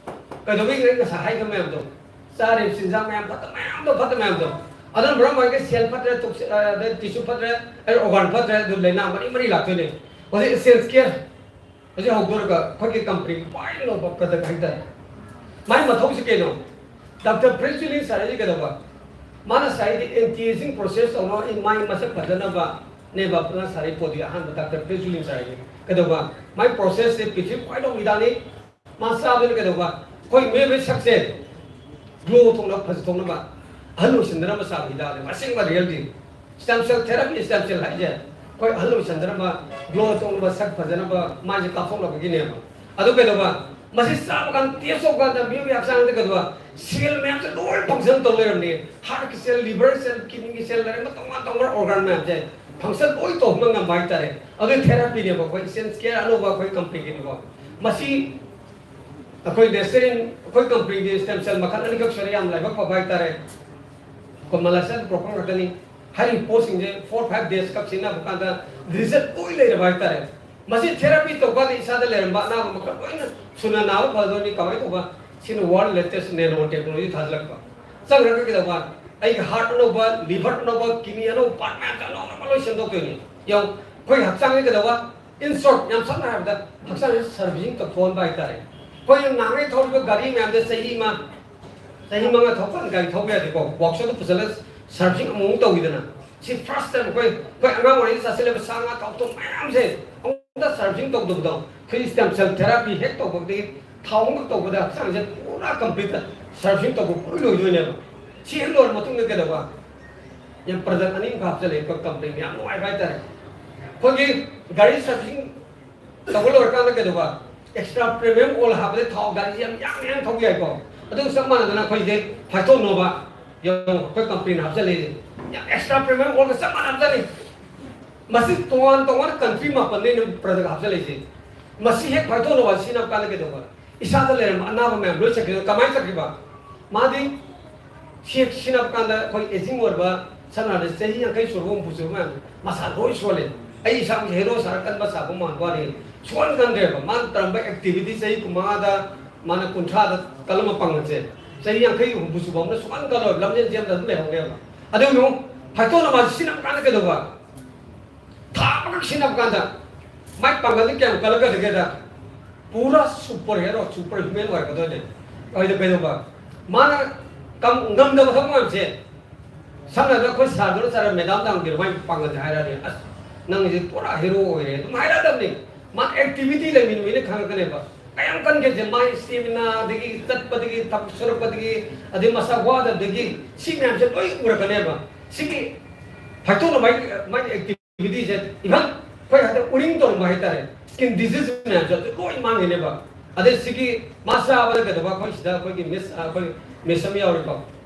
ꯀꯩꯗꯧꯕꯩ? ꯑꯩ ꯉꯁꯥꯏ ꯍꯥꯏꯈꯤꯕ ꯃꯌꯥꯝꯗꯣ, ꯆꯥꯔꯤꯕ ꯆꯤꯟꯖꯥꯛ ꯃꯌꯥꯝ ꯐꯠꯇ ꯃꯌꯥꯝꯗꯣ, ꯐꯠꯇ ꯃꯌꯥꯝꯗꯣ, ꯑꯗꯨꯅ ꯃꯔꯝ ꯑꯣꯏꯔꯒ ꯁꯦꯜ ꯐꯠꯇ꯭ꯔꯦ, ꯇꯣꯛꯁꯤ-, ꯑ, ꯑꯗꯩ ꯇꯤꯁꯨ ꯐꯠꯇ꯭ꯔꯦ, ꯑꯩ ꯑꯣꯔꯒꯥꯟ ꯐꯠꯇ꯭ꯔꯦ, ꯑꯗꯨ ꯂꯥꯏꯅꯥ ꯃꯔꯤ ꯃꯔꯤ ꯂꯥꯛꯇꯣꯏꯅꯦ꯫ ꯍꯧꯖꯤꯛ ꯏꯁꯦꯟꯁ ꯀꯦꯌꯔ, ꯍꯧꯖꯤꯛ ꯍꯧꯗꯣꯔꯒ ꯑꯩꯈꯣꯏꯒꯤ ꯀꯝꯄꯅꯤꯒꯤ ꯈ꯭ꯋꯥꯏꯗꯒꯤ ꯂꯧꯕ ꯄ꯭ꯔꯗꯛ ꯍꯥꯏꯇꯥꯔꯦ꯫ ꯃꯥꯏ ꯃꯊꯧꯁꯤ ꯀꯩꯅꯣ? ꯗꯥꯛꯇꯔ ꯄ꯭ꯔꯤꯟꯁ ꯖꯨꯂꯤꯟ ꯁꯥꯔ ꯍꯥꯏꯁꯤ ꯀꯩꯗꯧꯕ? ꯃꯥꯅ ꯁꯥꯏꯗꯤ ꯑꯦꯟꯇꯤ ꯑꯦꯖꯤꯡ ꯄ꯭ꯔꯣꯁꯦꯁ ꯇꯧꯅꯕ, ꯑꯩ ꯃꯥꯏ ꯃꯁꯛ ꯐꯖꯅꯕꯅꯦꯕ ꯃꯥꯅ ꯁꯥꯔꯤ ꯄꯣꯠꯇꯤ꯫ ꯑꯍꯥꯟꯕ ꯗꯥꯛꯇꯔ ꯄ꯭ꯔꯤꯟꯁ ꯖꯨꯂꯤꯟ ꯁꯥꯔ ꯍꯥꯏꯁꯤ ꯀꯩꯗꯧꯕ? ꯃꯥꯏ ꯄ꯭ꯔꯣꯁꯦꯁꯁꯦ ꯄ꯭ꯔꯤꯊꯤꯕꯤ ꯈ꯭ꯋꯥꯏꯗꯧꯕ ꯍꯤꯗꯥꯛꯅꯤ꯫ ꯃꯥ ꯆꯥꯕꯗꯨꯅ ꯀꯩꯗꯧꯕ? ꯑꯩꯈꯣꯏ ꯃꯤꯑꯣꯏꯕꯒꯤ ꯁꯛꯁꯦ ꯒ꯭ꯂꯣ ꯊꯣꯛꯅꯕ, ꯐꯖ ꯊꯣꯛꯅꯕ, ꯑꯍꯜ ꯑꯣꯏꯁꯤꯟꯗꯅꯕ ꯆꯥꯕ ꯍꯤꯗꯥꯛꯅꯦꯕ꯫ ꯑꯁꯦꯡꯕ ꯔꯤꯌꯦꯜꯗꯤ ꯁ꯭ꯇꯦꯝ ꯁꯦꯜ ꯊꯦꯔꯥꯄꯤ, ꯁ꯭ꯇꯦꯝ ꯁꯦꯜ ꯍꯥꯏꯁꯦ ꯑꯩꯈꯣꯏ ꯑꯍꯜ ꯑꯣꯏꯁꯤꯟꯗꯅꯕ, ꯒ꯭ꯂꯣ ꯊꯣꯛꯅꯕ, ꯁꯛ ꯐꯖꯅꯕ, ꯃꯥꯏꯁꯦ ꯀꯥꯞꯊꯣꯛꯅꯕꯒꯤꯅꯦꯕ꯫ ꯑꯗꯨ ꯀꯩꯗꯧꯕ? ꯃꯁꯤ ꯆꯥꯕ ꯀꯥꯟꯗ, ꯇꯦꯁ ꯇꯧꯕ ꯀꯥꯟꯗ ꯃꯤꯑꯣꯏꯕ ꯍꯛꯆꯥꯡꯗ ꯀꯩꯗꯧꯕ? ꯁꯦꯜ ꯃꯌꯥꯝꯁꯦ ꯂꯣꯏ ꯐꯪꯁꯟ ꯇꯧ ꯂꯩꯔꯝꯅꯤ꯫ ꯍꯥꯔꯠꯀꯤ ꯁꯦꯜ, ꯂꯤꯚꯔ ꯁꯦꯜ, ꯀꯤꯗꯅꯤꯒꯤ ꯁꯦꯜ, ꯂꯩꯔꯝꯕ ꯇꯣꯉꯥꯟ ꯇꯣꯉꯥꯟꯕ ꯑꯣꯔꯒꯥꯟ ꯃꯌꯥꯝꯁꯦ ꯐꯪꯁꯟ ꯂꯣꯏ ꯇꯧꯍꯟꯕ ꯉꯝꯕ ꯍꯥꯏꯇꯥꯔꯦ꯫ ꯑꯗꯨ ꯊꯦꯔꯥꯄꯤꯅꯦꯕ ꯑꯩꯈꯣꯏ ꯏꯁꯦꯟꯁ ꯀꯦꯌꯔ ꯑꯅꯧꯕ ꯑꯩꯈꯣꯏ ꯀꯝꯄꯅꯤꯒꯤꯅꯤꯀꯣ꯫ ꯃꯁꯤ ꯑꯩꯈꯣꯏ ꯅꯦꯁꯇꯔꯤꯟ, ꯑꯩꯈꯣꯏ ꯀꯝꯄꯅꯤꯒꯤ ꯁ꯭ꯇꯦꯝ ꯁꯦꯜ ꯃꯈꯜ ꯑꯅꯤꯈꯛ ꯁꯨꯔꯦ, ꯌꯥꯝ ꯂꯥꯏꯕꯛ ꯐꯕ ꯍꯥꯏꯇꯥꯔꯦ꯫ ꯑꯩꯈꯣꯏ ꯃꯂꯥꯁꯤꯌꯥꯟ ꯄ꯭ꯔꯣꯄꯔ ꯉꯥꯛꯇꯅꯤ꯫ ꯍꯥꯏꯔꯤꯕ ꯄꯣꯠꯁꯤꯡꯁꯦ ꯐꯣꯔ ꯐꯥꯏꯚ ꯗꯦꯖ ꯈꯛ ꯁꯤꯖꯤꯟꯅꯕ ꯀꯥꯟꯗ ꯔꯤꯖꯜ ꯂꯣꯏ ꯂꯩꯔꯕ ꯍꯥꯏꯇꯥꯔꯦ꯫ ꯃꯁꯤ ꯊꯦꯔꯥꯄꯤ ꯇꯧꯕ ꯀꯥꯟꯗ ꯏꯁꯥꯗ ꯂꯩꯔꯝꯕ ꯑꯅꯥꯕ ꯃꯈꯜ ꯂꯣꯏꯅ ꯁꯨꯅ ꯅꯥꯕ ꯐꯗꯣꯏꯅꯤ꯫ ꯀꯃꯥꯏꯅ ꯇꯧꯕ? ꯁꯤꯅ ꯋꯥꯔꯜ ꯂꯦꯇꯦꯁ ꯅꯦꯅꯣ ꯇꯦꯛꯅꯣꯂꯣꯖꯤ ꯊꯥꯖꯤꯜꯂꯛꯄ꯫ ꯆꯪꯈ꯭ꯔꯒ ꯀꯩꯗꯧꯕ? ꯑꯩꯒꯤ ꯍꯥꯔꯠ ꯑꯅꯧꯕ, ꯂꯤꯚꯔ ꯑꯅꯧꯕ, ꯀꯤꯗꯅꯤ ꯑꯅꯧꯕ, ꯄꯥꯔꯠ ꯃꯌꯥꯝꯁꯦ ꯑꯅꯧ ꯑꯅꯧꯕ ꯂꯣꯏ ꯁꯦꯝꯗꯣꯛꯇꯣꯏꯅꯤ꯫ ꯌꯦꯡꯉꯨ, ꯑꯩꯈꯣꯏ ꯍꯛꯆꯥꯡꯁꯦ ꯀꯩꯗꯧꯕ? In short, ꯌꯥꯝ ꯁꯝꯅ ꯍꯥꯏꯔꯕꯗ ꯍꯛꯆꯥꯡꯁꯦ ꯁꯔꯚꯤꯁꯤꯡ ꯇꯧꯊꯣꯛꯍꯟꯕ ꯍꯥꯏꯇꯥꯔꯦ꯫ ꯑꯩꯈꯣꯏꯅ ꯅꯍꯥꯟꯈꯩ ꯊꯧꯔꯤꯕ ꯒꯥꯔꯤ ꯃꯌꯥꯝꯁꯦ ꯆꯍꯤ ꯑꯃ, ꯆꯍꯤ ꯃꯉꯥ ꯊꯧꯀꯥꯟ ꯒꯥꯔꯤ ꯊꯧꯕ ꯌꯥꯗꯦꯀꯣ, ꯋꯥꯛꯁꯣꯞꯇ ꯄꯨꯁꯜꯂꯒ ꯁꯔꯚꯤꯁꯤꯡ ꯑꯃꯨꯛ ꯇꯧꯈꯤꯗꯅ꯫ ꯁꯤ ꯐꯥꯔꯁ ꯇꯥꯏꯝ ꯑꯩꯈꯣꯏ, ꯑꯩꯈꯣꯏ ꯑꯉꯥꯡ ꯑꯣꯏꯔꯤꯉꯩꯗ ꯆꯥꯁꯤꯜꯂꯕ ꯁꯥ ꯉꯥ ꯊꯥꯎ ꯊꯨꯝ ꯃꯌꯥꯝꯁꯦ ꯑꯃꯨꯛꯇ ꯁꯔꯚꯤꯁꯤꯡ ꯇꯧꯗꯕꯗꯣ, ꯑꯩꯈꯣꯏ ꯁ꯭ꯇꯦꯝ ꯁꯦꯜ ꯊꯦꯔꯥꯄꯤ ꯍꯦꯛ ꯇꯧꯕꯗꯒꯤ ꯊꯥꯎ ꯑꯃꯈꯛ ꯇꯧꯕꯗ ꯍꯛꯆꯥꯡꯁꯦ ꯄꯨꯔꯥ ꯀꯝꯄ꯭ꯂꯤꯠꯇ ꯁꯔꯚꯤꯁꯤꯡ ꯇꯧꯕ ꯄꯨꯔꯥ ꯂꯣꯏꯗꯣꯏꯅꯦꯕ꯫ ꯁꯤ ꯍꯦꯛ ꯂꯣꯏꯔ ꯃꯇꯨꯡꯗ ꯀꯩꯗꯧꯕ? ꯌꯥꯝ ꯄ꯭ꯔꯗꯛ ꯑꯅꯤꯃꯨꯛ ꯍꯥꯞꯆꯜꯂꯦ ꯑꯩꯈꯣꯏ ꯀꯝꯄꯅꯤ, ꯌꯥꯝ ꯅꯨꯡꯉꯥꯏꯕ ꯍꯥꯏꯇꯥꯔꯦ꯫ ꯑꯩꯈꯣꯏꯒꯤ ꯒꯥꯔꯤ ꯁꯔꯚꯤꯁꯤꯡ ꯇꯧꯕ ꯂꯣꯏꯔꯀꯥꯟꯗ ꯀꯩꯗꯧꯕ? ꯑꯦꯛꯁꯇ꯭ꯔꯥ ꯄ꯭ꯔꯤꯃꯤꯌꯝ ꯑꯣꯏꯜ ꯍꯥꯞꯄꯗ ꯊꯥꯎ ꯒꯥꯔꯤꯁꯦ ꯌꯥꯝ ꯌꯥꯡ ꯌꯥꯡ ꯊꯧꯕ ꯌꯥꯏꯀꯣ꯫ ꯑꯗꯨꯒ ꯆꯞ ꯃꯥꯟꯅꯗꯅ ꯑꯩꯈꯣꯏꯁꯦ ꯐꯥꯏꯇꯣꯅꯣꯕ, ꯌꯦꯡꯉꯣ, ꯑꯩꯈꯣꯏ ꯀꯝꯄꯅꯤꯅ ꯍꯥꯞꯆꯜꯂꯛꯏꯁꯦ ꯌꯥꯝ ꯑꯦꯛꯁꯇ꯭ꯔꯥ ꯄ꯭ꯔꯤꯃꯤꯌꯝ ꯑꯣꯏꯜꯒ ꯆꯞ ꯃꯥꯟꯅꯕꯖꯥꯠꯅꯤ꯫ ꯃꯁꯤ ꯇꯣꯉꯥꯟ ꯇꯣꯉꯥꯟ ꯀꯟꯇ꯭ꯔꯤ ꯃꯥꯄꯟꯗꯩꯅ ꯄ꯭ꯔꯗꯛ ꯍꯥꯞꯆꯜꯂꯛꯏꯁꯦ꯫ ꯃꯁꯤ ꯍꯦꯛ ꯐꯥꯏꯇꯣꯅꯣꯕ ꯁꯤꯖꯤꯟꯅꯕ ꯀꯥꯟꯗ ꯀꯩꯗꯧꯕ? ꯏꯁꯥꯗ ꯂꯩꯔꯝꯕ ꯑꯅꯥꯕ ꯃꯌꯥꯝ ꯂꯣꯏ ꯆꯠꯈꯤꯗꯣꯏꯅꯤ꯫ ꯀꯃꯥꯏꯅ ꯆꯠꯈꯤꯕ? ꯃꯥꯗꯤ ꯁꯤ ꯁꯤꯖꯤꯟꯅꯕ ꯀꯥꯟꯗ ꯑꯩꯈꯣꯏ ꯑꯦꯖꯤꯡ ꯑꯣꯏꯔꯕ, ꯁꯝꯅ ꯍꯥꯏꯔꯕꯗ ꯆꯍꯤ ꯌꯥꯡꯈꯩ ꯁꯨꯔꯕ, ꯍꯨꯝꯐꯨ ꯁꯨꯔꯕ ꯃꯌꯥꯝ ꯃꯁꯥ ꯂꯣꯏ ꯁꯣꯜꯂꯦ꯫ ꯑꯩ ꯏꯁꯥꯃꯛꯁꯦ ꯍꯦꯔꯣ ꯁꯥꯔ ꯀꯟꯕ ꯁꯥꯕ ꯃꯥꯟꯕ ꯋꯥꯅꯤ, ꯁꯣꯟ ꯀꯟꯗ꯭ꯔꯦꯕ꯫ ꯃꯥꯅ ꯇꯧꯔꯝꯕ ꯑꯦꯛꯇꯤꯚꯤꯇꯤ ꯆꯍꯤ ꯀꯨꯟꯃꯉꯥꯗ ꯃꯥꯅ ꯀꯨꯟꯊ꯭ꯔꯥꯗ ꯀꯜꯂꯝꯕ ꯄꯥꯡꯒꯜꯁꯦ ꯆꯍꯤ ꯌꯥꯡꯈꯩ ꯍꯨꯝꯐꯨ ꯁꯨꯕ ꯑꯃꯅ ꯁꯨꯡꯀꯟ ꯀꯜꯂꯣꯏ, ꯂꯝꯖꯦꯟ ꯆꯦꯟꯕꯗ ꯑꯗꯨꯝ ꯂꯩꯍꯧꯅꯦꯕ꯫ ꯑꯗꯨ ꯌꯦꯡꯉꯨ, ꯐꯥꯏꯇꯣꯟ ꯅꯃꯥꯁꯤ ꯁꯤꯟꯅꯕ ꯀꯥꯟꯗ ꯀꯩꯗꯧꯕ? ꯊꯥ ꯑꯃꯈꯛ ꯁꯤꯟꯅꯕ ꯀꯥꯟꯗ ꯃꯥꯏ ꯄꯥꯡꯒꯜꯗꯤ ꯀꯌꯥꯝ ꯀꯜꯂꯛꯀꯗꯒꯦꯗ? ꯄꯨꯔꯥ ꯁꯨꯄꯔ ꯍꯦꯔꯣ, ꯁꯨꯄꯔ ꯍ꯭ꯌꯨꯃꯦꯟ ꯑꯣꯏꯔꯛꯀꯗꯣꯏꯅꯦ꯫ ꯑꯗꯨꯗ ꯀꯩꯗꯧꯕ? ꯃꯥꯅ ꯀꯝ-, ꯉꯝꯗꯕ ꯊꯕꯛ ꯃꯌꯥꯝꯁꯦ, ꯁꯝꯅ ꯍꯥꯏꯔꯕꯗ ꯑꯩꯈꯣꯏ ꯁꯥꯔꯗꯨꯅ ꯁꯥꯔ ꯃꯦꯗꯥꯝ ꯇꯥꯡꯕꯤꯔꯣ ꯃꯥꯏ ꯄꯥꯡꯒꯜꯁꯦ ꯍꯥꯏꯔꯛꯑꯗꯤ, "ꯑꯁ, ꯅꯪꯁꯦ ꯄꯨꯔꯥ ꯍꯦꯔꯣ ꯑꯣꯏꯔꯦ" ꯑꯗꯨꯝ ꯍꯥꯏꯔꯛꯑꯗꯕꯅꯤ꯫ ꯃꯥ ꯑꯦꯛꯇꯤꯚꯤꯇꯤ ꯂꯩꯃꯤ ꯅꯨꯃꯤꯠꯅ ꯈꯪꯉꯛꯀꯅꯦꯕ꯫ ꯀꯌꯥꯝ ꯀꯟꯒꯦꯁꯦ ꯃꯥꯏ ꯏꯁꯇꯦꯃꯤꯅꯥꯗꯒꯤ, ꯆꯠꯄꯗꯒꯤ, ꯊꯕꯛ ꯁꯨꯔꯛꯄꯗꯒꯤ, ꯑꯗꯩ ꯃꯁꯥ ꯋꯥꯗꯕꯗꯒꯤ, ꯁꯤ ꯃꯌꯥꯝꯁꯦ ꯂꯣꯏ ꯎꯔꯛꯀꯅꯦꯕ꯫ ꯁꯤꯒꯤ ꯐꯥꯏꯇꯣꯛꯅ ꯃꯥꯏ, ꯃꯥꯏ ꯑꯦꯛꯇꯤꯚꯤꯇꯤꯁꯦ, ꯏꯚꯟ ꯑꯩꯈꯣꯏ ꯍꯟꯗꯛ ꯎꯔꯤꯡ ꯇꯧꯔꯝꯕ ꯍꯥꯏꯇꯥꯔꯦ, ꯁ꯭ꯀꯤꯟ ꯗꯤꯖꯤꯖ ꯃꯌꯥꯝꯁꯦ ꯑꯗꯨ ꯂꯣꯏ ꯃꯥꯡꯉꯤꯅꯦꯕ꯫ ꯑꯗꯩ ꯁꯤꯒꯤ ꯃꯥ ꯆꯥꯕꯗ ꯀꯩꯗꯧꯕ, ꯑꯩꯈꯣꯏ ꯁꯤꯗ ꯑꯩꯈꯣꯏꯒꯤ ꯃꯤꯁ, ꯑꯩꯈꯣꯏ ꯃꯤꯁ ꯑꯃ ꯌꯥꯎꯔꯤꯀꯣ,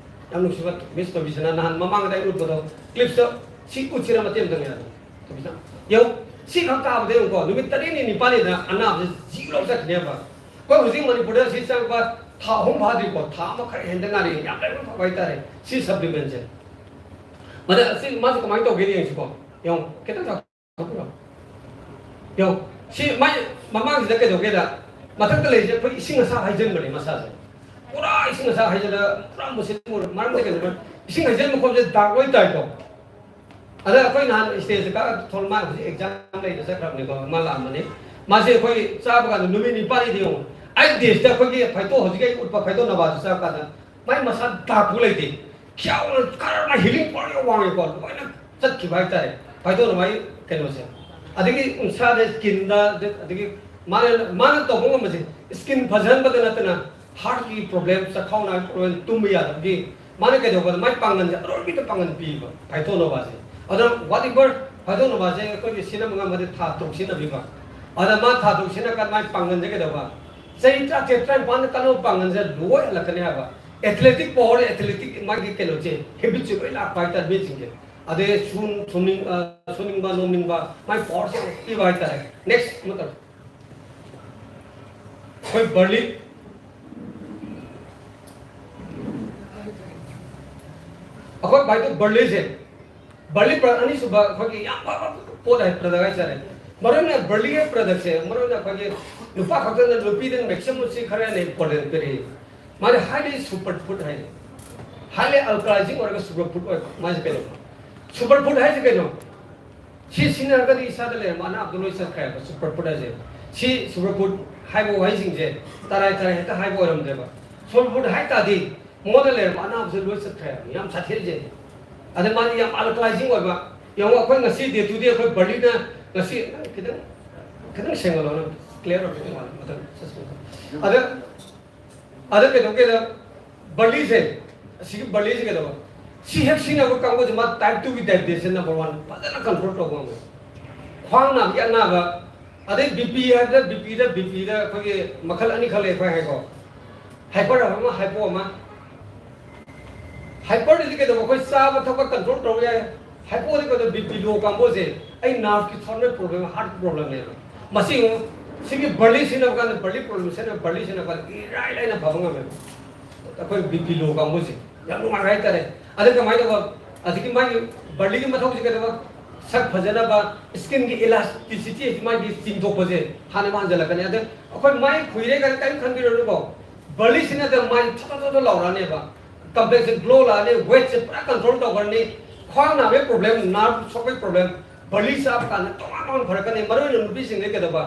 ꯌꯥꯝ ꯅꯨꯡꯁꯤꯕ ꯃꯤꯁ ꯇꯣꯕꯤꯁꯅ ꯅꯍꯥꯟ ꯃꯃꯥꯡꯗ ꯑꯩ ꯎꯠꯄꯗꯣ, ꯀ꯭ꯂꯤꯞꯁꯇ ꯁꯤ ꯎꯠꯁꯤꯔ ꯃꯇꯦꯛ ꯑꯃꯇꯪ ꯌꯥꯅꯤ? ꯇꯣꯕꯤꯁꯅ, ꯌꯦꯡꯉꯨ, ꯁꯤ ꯈꯛ ꯀꯥꯕꯗ ꯌꯦꯡꯉꯨꯀꯣ, ꯅꯨꯃꯤꯠ ꯇꯔꯦꯠꯅꯤ ꯅꯤꯄꯥꯜꯅꯤꯗꯅ ꯑꯅꯥꯕꯁꯦ ꯖꯤꯔꯣ ꯆꯠꯈꯤꯅꯦꯕ꯫ ꯑꯩꯈꯣꯏ ꯍꯧꯖꯤꯛ ꯃꯅꯤꯄꯨꯔꯗ ꯁꯤ ꯆꯪꯉꯛꯄ ꯊꯥ ꯑꯍꯨꯝ ꯐꯥꯗ꯭ꯔꯤꯀꯣ, ꯊꯥ ꯑꯃ ꯈꯔ ꯍꯦꯟꯗ ꯉꯥꯏꯔꯤ, ꯌꯥꯝ ꯂꯥꯏꯕꯛ ꯐꯕ ꯍꯥꯏꯇꯥꯔꯦ ꯁꯤ ꯁꯄ꯭ꯂꯤꯃꯦꯟꯁꯦ꯫ ꯃꯗ ꯑꯁꯤ ꯃꯥꯁꯦ ꯀꯃꯥꯏꯅ ꯇꯧꯒꯦ ꯌꯦꯡꯁꯤꯀꯣ꯫ ꯌꯦꯡꯉꯣ, ꯈꯤꯇꯪ ꯆꯥꯎꯊꯣꯛꯄꯤꯔꯣ꯫ ꯌꯦꯡꯉꯣ, ꯁꯤ ꯃꯥꯏ ꯃꯃꯥꯡꯁꯤꯗ ꯀꯩꯗꯧꯒꯦꯗ, ꯃꯊꯛꯇ ꯂꯩꯔꯤꯁꯦ ꯑꯩꯈꯣꯏ ꯏꯁꯤꯡ ꯑꯁꯥ ꯍꯩꯖꯤꯟꯕꯅꯦ ꯃꯁꯥꯁꯦ꯫ ꯄꯨꯔꯥ ꯏꯁꯤꯡ ꯑꯁꯥ ꯍꯩꯖꯤꯜꯂꯒ ꯄꯨꯔꯥ ꯃꯨꯁꯤꯟ ꯃꯨꯔꯦ꯫ ꯃꯔꯝꯗꯤ ꯀꯩꯗꯧꯕ? ꯏꯁꯤꯡ ꯍꯩꯖꯤꯟꯕ ꯈꯣꯠꯄꯁꯦ ꯗꯥꯛ ꯂꯣꯏ ꯇꯥꯏꯀꯣ꯫ ꯑꯗ ꯑꯩꯈꯣꯏ ꯅꯍꯥꯟ ꯁ꯭ꯇꯦꯖꯇ ꯀꯥꯔꯒ ꯊꯣꯛꯂꯛ-, ꯃꯥ ꯍꯧꯖꯤꯛ ꯑꯦꯛꯖꯥꯝ ꯂꯩꯅ ꯆꯠꯈ꯭ꯔꯕꯅꯤꯀꯣ, ꯃꯥ ꯂꯥꯛꯑꯝꯕꯅꯤ꯫ ꯃꯥꯁꯦ ꯑꯩꯈꯣꯏ ꯆꯥꯕ ꯀꯥꯟꯗ ꯅꯨꯃꯤꯠ ꯅꯤꯄꯥꯜꯅꯤꯗꯤ ꯌꯦꯡꯉꯣ, ꯑꯩꯠ ꯗꯦꯖꯇ ꯑꯩꯈꯣꯏꯒꯤ ꯐꯥꯏꯇꯣ, ꯍꯧꯖꯤꯛ ꯑꯩ ꯎꯠꯄ ꯐꯥꯏꯇꯣ ꯅꯕꯥꯁꯦ ꯆꯥꯕ ꯀꯥꯟꯗ ꯃꯥꯏ ꯃꯁꯥ ꯗꯥꯛꯄꯨ ꯂꯩꯇꯦ꯫ ꯈ꯭ꯌꯥꯎꯅ ꯀꯔꯝꯅ ꯍꯤꯂꯤꯡ ꯄꯥꯋꯔ ꯌꯥꯝ ꯋꯥꯡꯉꯦꯀꯣ, ꯂꯣꯏꯅ ꯆꯠꯈꯤꯕ ꯍꯥꯏꯇꯥꯔꯦ ꯐꯥꯏꯇꯣꯅ ꯃꯥꯏ ꯀꯩꯅꯣꯁꯦ꯫ ꯑꯗꯒꯤ ꯎꯟꯁꯥꯗ, ꯁ꯭ꯀꯤꯟꯗ, ꯑꯗꯒꯤ ꯃꯥꯅ, ꯃꯥꯅ ꯇꯧꯕ ꯉꯝꯕꯁꯦ, ꯁ꯭ꯀꯤꯟ ꯐꯖꯍꯟꯕꯗ ꯅꯠꯇꯅ ꯍꯥꯔꯠꯀꯤ ꯄ꯭ꯔꯣꯕ꯭ꯂꯦꯝ, ꯆꯈꯥꯎ ꯅꯥꯕꯒꯤ ꯄ꯭ꯔꯣꯕ꯭ꯂꯦꯝ, ꯇꯨꯝꯕ ꯌꯥꯗꯕꯒꯤ, ꯃꯥꯅ ꯀꯩꯗꯧꯕꯗ ꯃꯥꯏ ꯄꯥꯡꯒꯜꯁꯦ ꯑꯔꯣꯏꯕꯤꯗ ꯄꯥꯡꯒꯜ ꯄꯤꯕ ꯐꯥꯏꯇꯣꯅꯣꯕꯥꯁꯦ꯫ ꯑꯗꯨꯅ ꯋꯥꯠ ꯏꯚꯔ ꯐꯥꯏꯇꯣꯅꯣꯕꯥꯁꯦ ꯑꯩꯈꯣꯏꯒꯤ ꯁꯤꯖꯤꯟꯅꯕ ꯉꯝꯃꯗꯤ ꯊꯥ ꯇꯔꯨꯛ ꯁꯤꯖꯤꯟꯅꯕꯤꯕ꯫ ꯑꯗ ꯃꯥ ꯊꯥ ꯇꯔꯨꯛ ꯁꯤꯖꯤꯟꯅꯔꯀꯥꯟꯗ ꯃꯥꯏ ꯄꯥꯡꯒꯜꯁꯦ ꯀꯩꯗꯧꯕ? ꯆꯍꯤ ꯇꯔꯥꯇꯔꯦꯠ, ꯇꯔꯥꯅꯤꯄꯥꯟꯗ ꯀꯜꯂꯕ ꯄꯥꯡꯒꯜꯁꯦ ꯂꯣꯏ ꯍꯜꯂꯛꯀꯅꯤ ꯍꯥꯏꯕ꯫ ꯑꯦꯊꯂꯦꯇꯤꯛ ꯄꯥꯋꯔ, ꯑꯦꯊꯂꯦꯇꯤꯛ ꯃꯥꯒꯤ ꯀꯩꯅꯣꯁꯦ, ꯍꯦꯕꯤꯠꯁꯦ ꯂꯣꯏ ꯂꯥꯛꯄ ꯍꯥꯏꯇꯥꯔꯦ ꯃꯤꯁꯤꯡꯁꯦ꯫ ꯑꯗꯩ ꯁꯨ-, ꯁꯨꯅꯤꯡ-, ꯑ, ꯁꯨꯅꯤꯡꯕ, ꯅꯣꯝꯅꯤꯡꯕ, ꯃꯥꯏ ꯄꯥꯋꯔꯁꯦ ꯌꯥꯝ ꯄꯤꯕ ꯍꯥꯏꯇꯥꯔꯦ꯫ ꯅꯦꯛꯁ ꯑꯃ ꯇꯧꯔꯣ꯫ ꯑꯩꯈꯣꯏ ꯕꯔꯂꯤ, ꯑꯩꯈꯣꯏ ꯚꯥꯏꯗꯣ ꯕꯔꯂꯤꯁꯦ, ꯕꯔꯂꯤ ꯄ꯭ꯔꯗꯛ ꯑꯅꯤꯁꯨꯕ ꯑꯩꯈꯣꯏꯒꯤ ꯌꯥꯝ ꯐꯕ ꯄꯣꯠ ꯍꯥꯏ, ꯄ꯭ꯔꯗꯛ ꯍꯥꯏꯇꯥꯔꯦ꯫ ꯃꯔꯨ ꯑꯣꯏꯅ ꯕꯔꯂꯤꯒꯤ ꯄ꯭ꯔꯗꯛꯁꯦ, ꯃꯔꯨ ꯑꯣꯏꯅ ꯑꯩꯈꯣꯏꯒꯤ ꯅꯨꯄꯥ ꯈꯛꯇꯅ, ꯅꯨꯄꯤꯗꯅ ꯃꯦꯛꯁꯤꯃꯝꯁꯤ ꯈꯔ ꯍꯦꯟꯅ ꯏꯝꯄꯣꯔꯇꯦꯟ ꯄꯤꯔꯛꯏ꯫ ꯃꯥꯗꯤ highly superfood ꯍꯥꯏꯅꯤ꯫ Highly alkalizing ꯑꯣꯏꯔꯒ superfood ꯑꯣꯏꯕ꯫ ꯃꯥꯁꯦ ꯀꯩꯅꯣ? Superfood ꯍꯥꯏꯁꯦ ꯀꯩꯅꯣ? ꯁꯤ ꯁꯤꯖꯤꯟꯅꯔꯒꯗꯤ ꯏꯁꯥꯗ ꯂꯩꯔꯝꯕ ꯑꯅꯥꯕꯗꯣ ꯂꯣꯏ ꯆꯠꯈ꯭ꯔꯦꯕ꯫ Superfood ꯍꯥꯏꯁꯦ, ꯁꯤ superfood ꯍꯥꯏꯕ ꯋꯥꯍꯩꯁꯤꯡꯁꯦ ꯇꯔꯥꯏ ꯇꯔꯥꯏ ꯍꯦꯛꯇ ꯍꯥꯏꯕ ꯑꯣꯏꯔꯝꯗ꯭ꯔꯦꯕ꯫ Superfood ꯍꯥꯏ ꯇꯥꯔꯗꯤ ꯃꯉꯣꯟꯗ ꯂꯩꯔꯝꯕ ꯑꯅꯥꯕꯁꯦ ꯂꯣꯏ ꯆꯠꯈ꯭ꯔꯦ ꯍꯥꯏꯕꯅꯤ꯫ ꯌꯥꯝ ꯁꯥꯊꯤꯔꯤꯁꯦ꯫ ꯑꯗ ꯃꯥꯗꯤ ꯌꯥꯝ alkalizing ꯑꯣꯏꯕ꯫ ꯌꯦꯡꯉꯣ, ꯑꯩꯈꯣꯏ ꯉꯁꯤ day to day ꯑꯩꯈꯣꯏ ꯕꯔꯂꯤꯅ ꯉꯁꯤ, ꯅꯪ ꯈꯤꯇꯪ, ꯈꯤꯇꯪ ꯁꯦꯡꯍꯜꯂꯣ, ꯅꯪ clear ꯑꯣꯏꯕ ꯈꯤꯇꯪ ꯋꯥꯠꯂꯦ꯫ ꯃꯊꯪ ꯆꯠꯁꯤ꯫ ꯑꯗ, ꯑꯗ ꯀꯩꯗꯧꯒꯦꯗ, ꯕꯔꯂꯤꯁꯦ, ꯑꯁꯤꯒꯤ ꯕꯔꯂꯤꯁꯦ ꯀꯩꯗꯧꯕ? ꯁꯤ ꯍꯦꯛ ꯁꯤꯖꯤꯟꯅꯕ ꯀꯥꯡꯕꯨꯁꯦ ꯃꯥ type two ꯒꯤ diabetes number one ꯐꯖꯅ control ꯇꯧꯕ ꯉꯝꯃꯦ꯫ ꯈ꯭ꯋꯥꯡ ꯅꯥꯕꯒꯤ ꯑꯅꯥꯕ, ꯑꯗꯩ BP ꯍꯥꯏꯕꯗ, BPꯗ, BPꯗ ꯑꯩꯈꯣꯏꯒꯤ ꯃꯈꯜ ꯑꯅꯤ ꯈꯛ ꯂꯩ ꯑꯩꯈꯣꯏ ꯍꯥꯏꯀꯣ꯫ Hyper ꯑꯃ, hypo ꯑꯃ꯫ Hyperꯗꯗꯤ ꯀꯩꯗꯧꯕ? ꯑꯩꯈꯣꯏ ꯆꯥꯕ ꯊꯛꯄ control ꯇꯧꯕ ꯌꯥꯏ꯫ Hypoꯗꯤ ꯀꯩꯗꯧꯕ? BP low ꯀꯥꯡꯕꯨꯁꯦ ꯑꯩ nerveꯀꯤ ꯊꯣꯟꯕꯒꯤ problem, heartꯀꯤ problemꯅꯦꯕ꯫ ꯃꯁꯤ ꯑꯃꯨꯛ ꯁꯤꯒꯤ ꯕꯔꯂꯤ ꯁꯤꯖꯤꯟꯅꯕ ꯀꯥꯟꯗ, ꯕꯔꯂꯤ problem ꯁꯤꯖꯤꯟꯅꯕ, ꯕꯔꯂꯤ ꯁꯤꯖꯤꯟꯅꯕ ꯀꯥꯟꯗ ꯏꯔꯥꯏ ꯂꯥꯏꯅ ꯐꯕ ꯉꯝꯃꯦꯕ꯫ ꯑꯩꯈꯣꯏ BP low ꯀꯥꯡꯕꯨꯁꯦ ꯌꯥꯝ ꯅꯨꯡꯉꯥꯏꯕ ꯍꯥꯏꯇꯥꯔꯦ꯫ ꯑꯗ ꯀꯃꯥꯏꯅ ꯇꯧꯕ? ꯑꯁꯤꯒꯤ ꯃꯥꯒꯤ ꯕꯔꯂꯤꯒꯤ ꯃꯊꯧꯁꯤ ꯀꯩꯗꯧꯕ? ꯁꯛ ꯐꯖꯅꯕ, skinꯒꯤ elasticity ꯑꯁꯤ ꯃꯥꯒꯤ ꯆꯤꯡꯊꯣꯛꯄꯁꯦ ꯍꯥꯟꯅ ꯃꯥꯡꯍꯜꯂꯛꯀꯅꯤ꯫ ꯑꯗ ꯑꯩꯈꯣꯏ ꯃꯥꯏ ꯈꯨꯏꯔꯦ ꯀꯥꯏꯅ ꯀꯔꯤꯝ ꯈꯟꯕꯤꯔꯨꯅꯨꯀꯣ꯫ ꯕꯔꯂꯤꯁꯤꯅ ꯑꯗꯨꯝ ꯃꯥꯏ ꯊꯣꯠ ꯊꯣꯠ ꯊꯣꯠ ꯂꯥꯎꯔꯛꯑꯅꯦꯕ꯫ Complexꯁꯦ glow ꯂꯥꯛꯑꯅꯤ, weightꯁꯦ ꯄꯨꯔꯥ control ꯇꯧꯈ꯭ꯔꯅꯤ꯫ ꯈ꯭ꯋꯥꯡ ꯅꯥꯕꯒꯤ problem, nerve ꯁꯣꯛꯄꯒꯤ problem, ꯕꯔꯂꯤ ꯆꯥꯕ ꯀꯥꯟꯗ ꯇꯣꯉꯥꯟ ꯇꯣꯉꯥꯟ ꯐꯔꯛꯀꯅꯤ꯫ ꯃꯔꯨ ꯑꯣꯏꯅ ꯅꯨꯄꯤꯁꯤꯡꯗ ꯀꯩꯗꯧꯕ?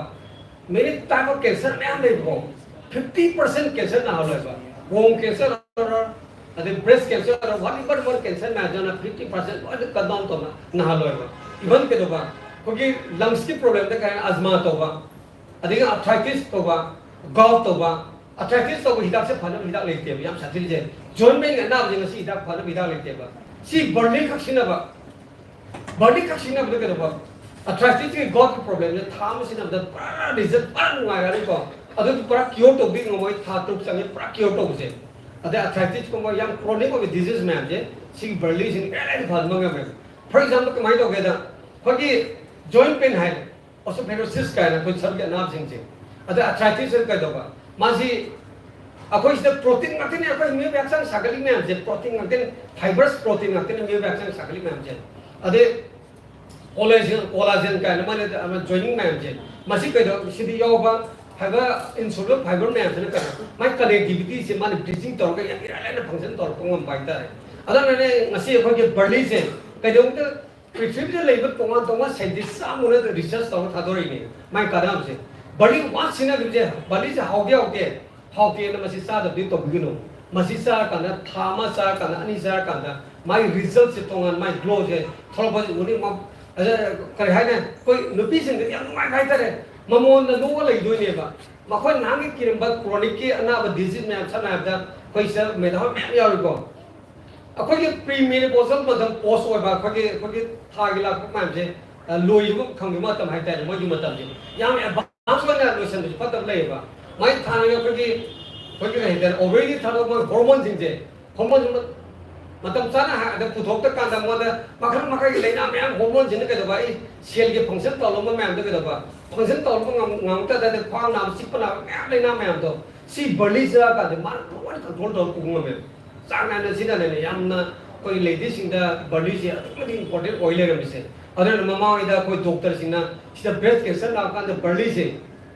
Many type of cancer ꯃꯌꯥꯝ ꯂꯩꯕꯀꯣ꯫ Fifty percent cancer ꯅꯥꯍꯜꯂꯣꯏꯕ꯫ Bone cancer ꯑꯣꯏꯔꯣ, ꯑꯗꯩ breast cancer ꯑꯣꯏꯔꯣ, whatever more cancer ꯃꯌꯥꯝꯁꯤꯅ fifty percent ꯂꯣꯏꯅ cut down ꯇꯧꯅ ꯅꯥꯍꯜꯂꯣꯏꯕ꯫ Even ꯀꯩꯗꯧꯕ? ꯑꯩꯈꯣꯏꯒꯤ lungsꯀꯤ problemꯗ ꯀꯩ ꯍꯥꯏ, asthma ꯇꯧꯕ, ꯑꯗꯒꯤ arthritis ꯇꯧꯕ, gout ꯇꯧꯕ꯫ Arthritis ꯇꯧꯕ ꯍꯤꯗꯥꯛꯁꯦ ꯐꯅꯕ ꯍꯤꯗꯥꯛ ꯂꯩꯇꯦꯕ, ꯌꯥꯝ ꯁꯥꯊꯤꯔꯤꯁꯦ꯫ Joint pain ꯑꯅꯥꯕꯁꯦ ꯉꯁꯤ ꯍꯤꯗꯥꯛ ꯐꯅꯕ ꯍꯤꯗꯥꯛ ꯂꯩꯇꯦꯕ꯫ ꯁꯤ ꯕꯔꯂꯤ ꯈꯛ ꯁꯤꯖꯤꯟꯅꯕ꯫ ꯕꯔꯂꯤ ꯈꯛ ꯁꯤꯖꯤꯟꯅꯕꯗ ꯀꯩꯗꯧꯕ? Arthritisꯀꯤ goutꯀꯤ problemꯁꯦ ꯊꯥ ꯑꯃ ꯁꯤꯖꯤꯟꯅꯕꯗ ꯄꯨꯔꯥ result ꯄꯨꯔꯥ ꯅꯨꯡꯉꯥꯏꯔꯅꯤꯀꯣ꯫ ꯑꯗꯨ ꯄꯨꯔꯥ cure ꯇꯧꯕꯗꯤ ꯉꯝꯃꯣꯏ, ꯊꯥ ꯇꯔꯨꯛ ꯆꯪꯉꯦ ꯄꯨꯔꯥ cure ꯇꯧꯕꯁꯦ꯫ ꯑꯗꯩ arthritisꯀꯨꯝꯕ ꯌꯥꯝ chronic ꯑꯣꯏꯕ disease ꯃꯌꯥꯝꯁꯦ ꯁꯤꯒꯤ ꯕꯔꯂꯤꯁꯤꯅ ꯏꯔꯥꯏ ꯂꯥꯏꯅ ꯐꯍꯟꯕ ꯉꯝꯃꯦꯕ꯫ For example ꯀꯃꯥꯏꯅ ꯇꯧꯒꯦꯗ, ꯑꯩꯈꯣꯏꯒꯤ joint pain ꯍꯥꯏ, osteoporosis ꯀꯥꯏꯅ ꯑꯩꯈꯣꯏ ꯁꯔꯨꯛꯀꯤ ꯑꯅꯥꯕꯁꯤꯡꯁꯦ꯫ ꯑꯗ arthritis ꯀꯩꯗꯧꯕ? ꯃꯥꯁꯤ ꯑꯩꯈꯣꯏ ꯁꯤꯗ protein ꯉꯥꯛꯇꯅꯦ, ꯑꯩꯈꯣꯏ ꯃꯤꯑꯣꯏꯕ ꯍꯛꯆꯥꯡ ꯁꯥꯒꯠꯂꯤ ꯃꯌꯥꯝꯁꯦ protein ꯉꯥꯛꯇꯅꯦ, fibers protein ꯉꯥꯛꯇꯅꯦ ꯃꯤꯑꯣꯏꯕ ꯍꯛꯆꯥꯡ ꯁꯥꯒꯠꯂꯤ ꯃꯌꯥꯝꯁꯦ꯫ ꯑꯗꯩ collagen, collagen ꯀꯥꯏꯅ ꯃꯥꯅ ꯑꯃ joining ꯃꯌꯥꯝꯁꯦ, ꯃꯁꯤ ꯀꯩꯗꯧ-, ꯁꯤꯗꯤ ꯌꯥꯎꯕ, ꯐꯥꯏꯕꯔ, ꯏꯟꯁꯣꯂꯨꯕꯜ ꯐꯥꯏꯕꯔ ꯃꯌꯥꯝꯁꯤꯅ ꯀꯩꯅꯣ, ꯃꯥꯏ ꯀꯅꯦꯛꯇꯤꯚꯤꯇꯤꯁꯦ ꯃꯥꯅ ꯕ꯭ꯔꯤꯖꯤꯡ ꯇꯧꯔꯒ ꯌꯥꯝ ꯏꯔꯥꯏ ꯂꯥꯏꯅ ꯐꯪꯁꯟ ꯇꯧꯔꯛꯄ ꯉꯝꯕ ꯍꯥꯏꯇꯥꯔꯦ꯫ ꯑꯗꯨꯅꯅꯦ ꯉꯁꯤ ꯑꯩꯈꯣꯏꯒꯤ ꯕꯔꯂꯤꯁꯦ ꯀꯩꯗꯧꯅꯨꯡꯗ ꯄ꯭ꯔꯤꯊꯤꯕꯤꯗ ꯂꯩꯕ ꯇꯣꯉꯥꯟ ꯇꯣꯉꯥꯟ ꯁꯥꯏꯟꯇꯤꯁ ꯆꯥꯝꯃꯅ ꯔꯤꯁꯔꯆ ꯇꯧꯔꯒ ꯊꯥꯗꯣꯔꯛꯏꯅꯦ꯫ ꯃꯥꯏ ꯀꯥꯟꯅꯕꯁꯦ, ꯕꯔꯂꯤ ꯋꯥꯟꯁ ꯁꯤꯖꯤꯟꯅꯈꯤꯕꯁꯦ, ꯕꯔꯂꯤꯁꯦ ꯍꯥꯎꯗꯤ ꯍꯥꯎꯗꯦ, ꯍꯥꯎꯇꯦꯅ ꯃꯁꯤ ꯆꯥꯗꯕꯗꯤ ꯇꯧꯕꯤꯒꯅꯨ꯫ ꯃꯁꯤ ꯆꯥꯔꯀꯥꯟꯗ, ꯊꯥ ꯑꯃ ꯆꯥꯔꯀꯥꯟꯗ, ꯑꯅꯤ ꯆꯥꯔꯀꯥꯟꯗ ꯃꯥꯒꯤ ꯔꯤꯖꯜꯠꯁꯦ ꯇꯣꯉꯥꯟ, ꯃꯥꯒꯤ ꯒ꯭ꯂꯣꯁꯦ ꯊꯣꯛꯂꯛꯄꯁꯦ ꯎꯅꯤ꯫ ꯃ-, ꯑꯗ ꯀꯔꯤ ꯍꯥꯏꯅꯤ, ꯑꯩꯈꯣꯏ ꯅꯨꯄꯤꯁꯤꯡꯗꯗꯤ ꯌꯥꯝ ꯅꯨꯡꯉꯥꯏꯕ ꯍꯥꯏꯇꯥꯔꯦ, ꯃꯃꯣꯟꯗ ꯅꯣꯛꯑ ꯂꯩꯗꯣꯏꯅꯦꯕ꯫ ꯃꯈꯣꯏ ꯅꯍꯥꯟꯒꯤ ꯀꯤꯔꯝꯕ ꯀ꯭ꯔꯣꯅꯤꯛꯀꯤ ꯑꯅꯥꯕ ꯗꯤꯖꯤꯖ ꯃꯌꯥꯝ, ꯁꯝꯅ ꯍꯥꯏꯔꯕꯗ ꯑꯩꯈꯣꯏ ꯁꯤꯗ ꯃꯦꯗꯥꯝ ꯃꯌꯥꯝ ꯌꯥꯎꯔꯤꯀꯣ꯫ ꯑꯩꯈꯣꯏꯒꯤ ꯄ꯭ꯔꯤ ꯃꯦꯅꯣꯄꯣꯖꯜ ꯃꯇꯝ ꯄꯣꯁ ꯑꯣꯏꯕ, ꯑꯩꯈꯣꯏꯒꯤ, ꯑꯩꯈꯣꯏꯒꯤ ꯊꯥꯒꯤ ꯂꯥꯛꯄ ꯃꯌꯥꯝꯁꯦ, ꯑ, ꯂꯣꯏꯕ ꯈꯪꯕ ꯃꯇꯝ ꯍꯥꯏꯇꯥꯔꯦ, ꯃꯣꯏꯒꯤ ꯃꯇꯝꯁꯦ ꯌꯥꯝ ꯑꯦꯗꯚꯥꯟꯁ ꯑꯣꯏꯅ ꯂꯣꯏꯁꯟꯕꯁꯨ ꯐꯠꯇꯕ ꯂꯩꯌꯦꯕ꯫ ꯃꯥꯏ ꯊꯥꯅꯒ ꯑꯩꯈꯣꯏꯒꯤ, ꯑꯩꯈꯣꯏꯒꯤ ꯀꯩ ꯍꯥꯏꯇꯥꯔꯦ, ꯑꯣꯚꯔꯤꯗꯤ ꯊꯥꯗꯣꯛꯄ ꯍꯣꯔꯃꯣꯟꯁꯤꯡꯁꯦ, ꯍꯣꯔꯃꯣꯟꯁꯤ ꯃ-, ꯃꯇꯝ ꯆꯥꯅ ꯍꯥ-, ꯑꯗ ꯄꯨꯊꯣꯛꯇ ꯀꯥꯟꯗ ꯃꯉꯣꯟꯗ ꯃꯈꯜ ꯃꯈꯜꯒꯤ ꯂꯥꯏꯅꯥ ꯃꯌꯥꯝ, ꯍꯣꯔꯃꯣꯟꯁꯤꯅ ꯀꯩꯗꯧꯕ, ꯑꯩ ꯁꯦꯜꯒꯤ ꯐꯪꯁꯟ ꯇꯧꯔꯝꯕ ꯃꯌꯥꯝꯗꯣ ꯀꯩꯗꯧꯕ, ꯐꯪꯁꯟ ꯇꯧꯔꯝꯕ ꯉꯝ-, ꯉꯝꯃꯛꯇ ꯇꯥꯔꯗꯤ ꯈ꯭ꯋꯥꯡ ꯅꯥꯕ, ꯆꯤꯛꯄ ꯅꯥꯕ ꯃꯌꯥꯝ, ꯂꯥꯏꯅꯥ ꯃꯌꯥꯝꯗꯣ ꯁꯤ ꯕꯔꯂꯤ ꯆꯥꯔꯀꯥꯟꯗ ꯃꯥꯅ ꯂꯣꯏꯅ ꯀꯟꯇ꯭ꯔꯣꯜ ꯇꯧꯔ ꯄꯨꯕ ꯉꯝꯃꯦꯕ꯫ ꯆꯥꯡ ꯅꯥꯏꯅ ꯁꯤꯖꯤꯟꯅꯗꯣꯏꯅꯦ꯫ ꯌꯥꯝꯅ ꯑꯩꯈꯣꯏ ꯂꯦꯗꯤꯁꯁꯤꯡꯗ ꯕꯔꯂꯤꯁꯦ ꯑꯗꯨꯛꯀꯤ ꯃꯇꯤꯛ ꯏꯝꯄꯣꯔꯇꯦꯟ ꯑꯣꯏ ꯂꯩꯔꯝꯃꯤꯁꯦ꯫ ꯑꯗꯨꯅ ꯃꯃꯥꯡꯉꯩꯗ ꯑꯩꯈꯣꯏ ꯗꯣꯛꯇꯔꯁꯤꯡꯅ ꯁꯤꯗ ꯕ꯭ꯔꯦꯁ ꯀꯦꯟꯁꯔ ꯅꯥꯕ ꯀꯥꯟꯗ ꯕꯔꯂꯤꯁꯦ,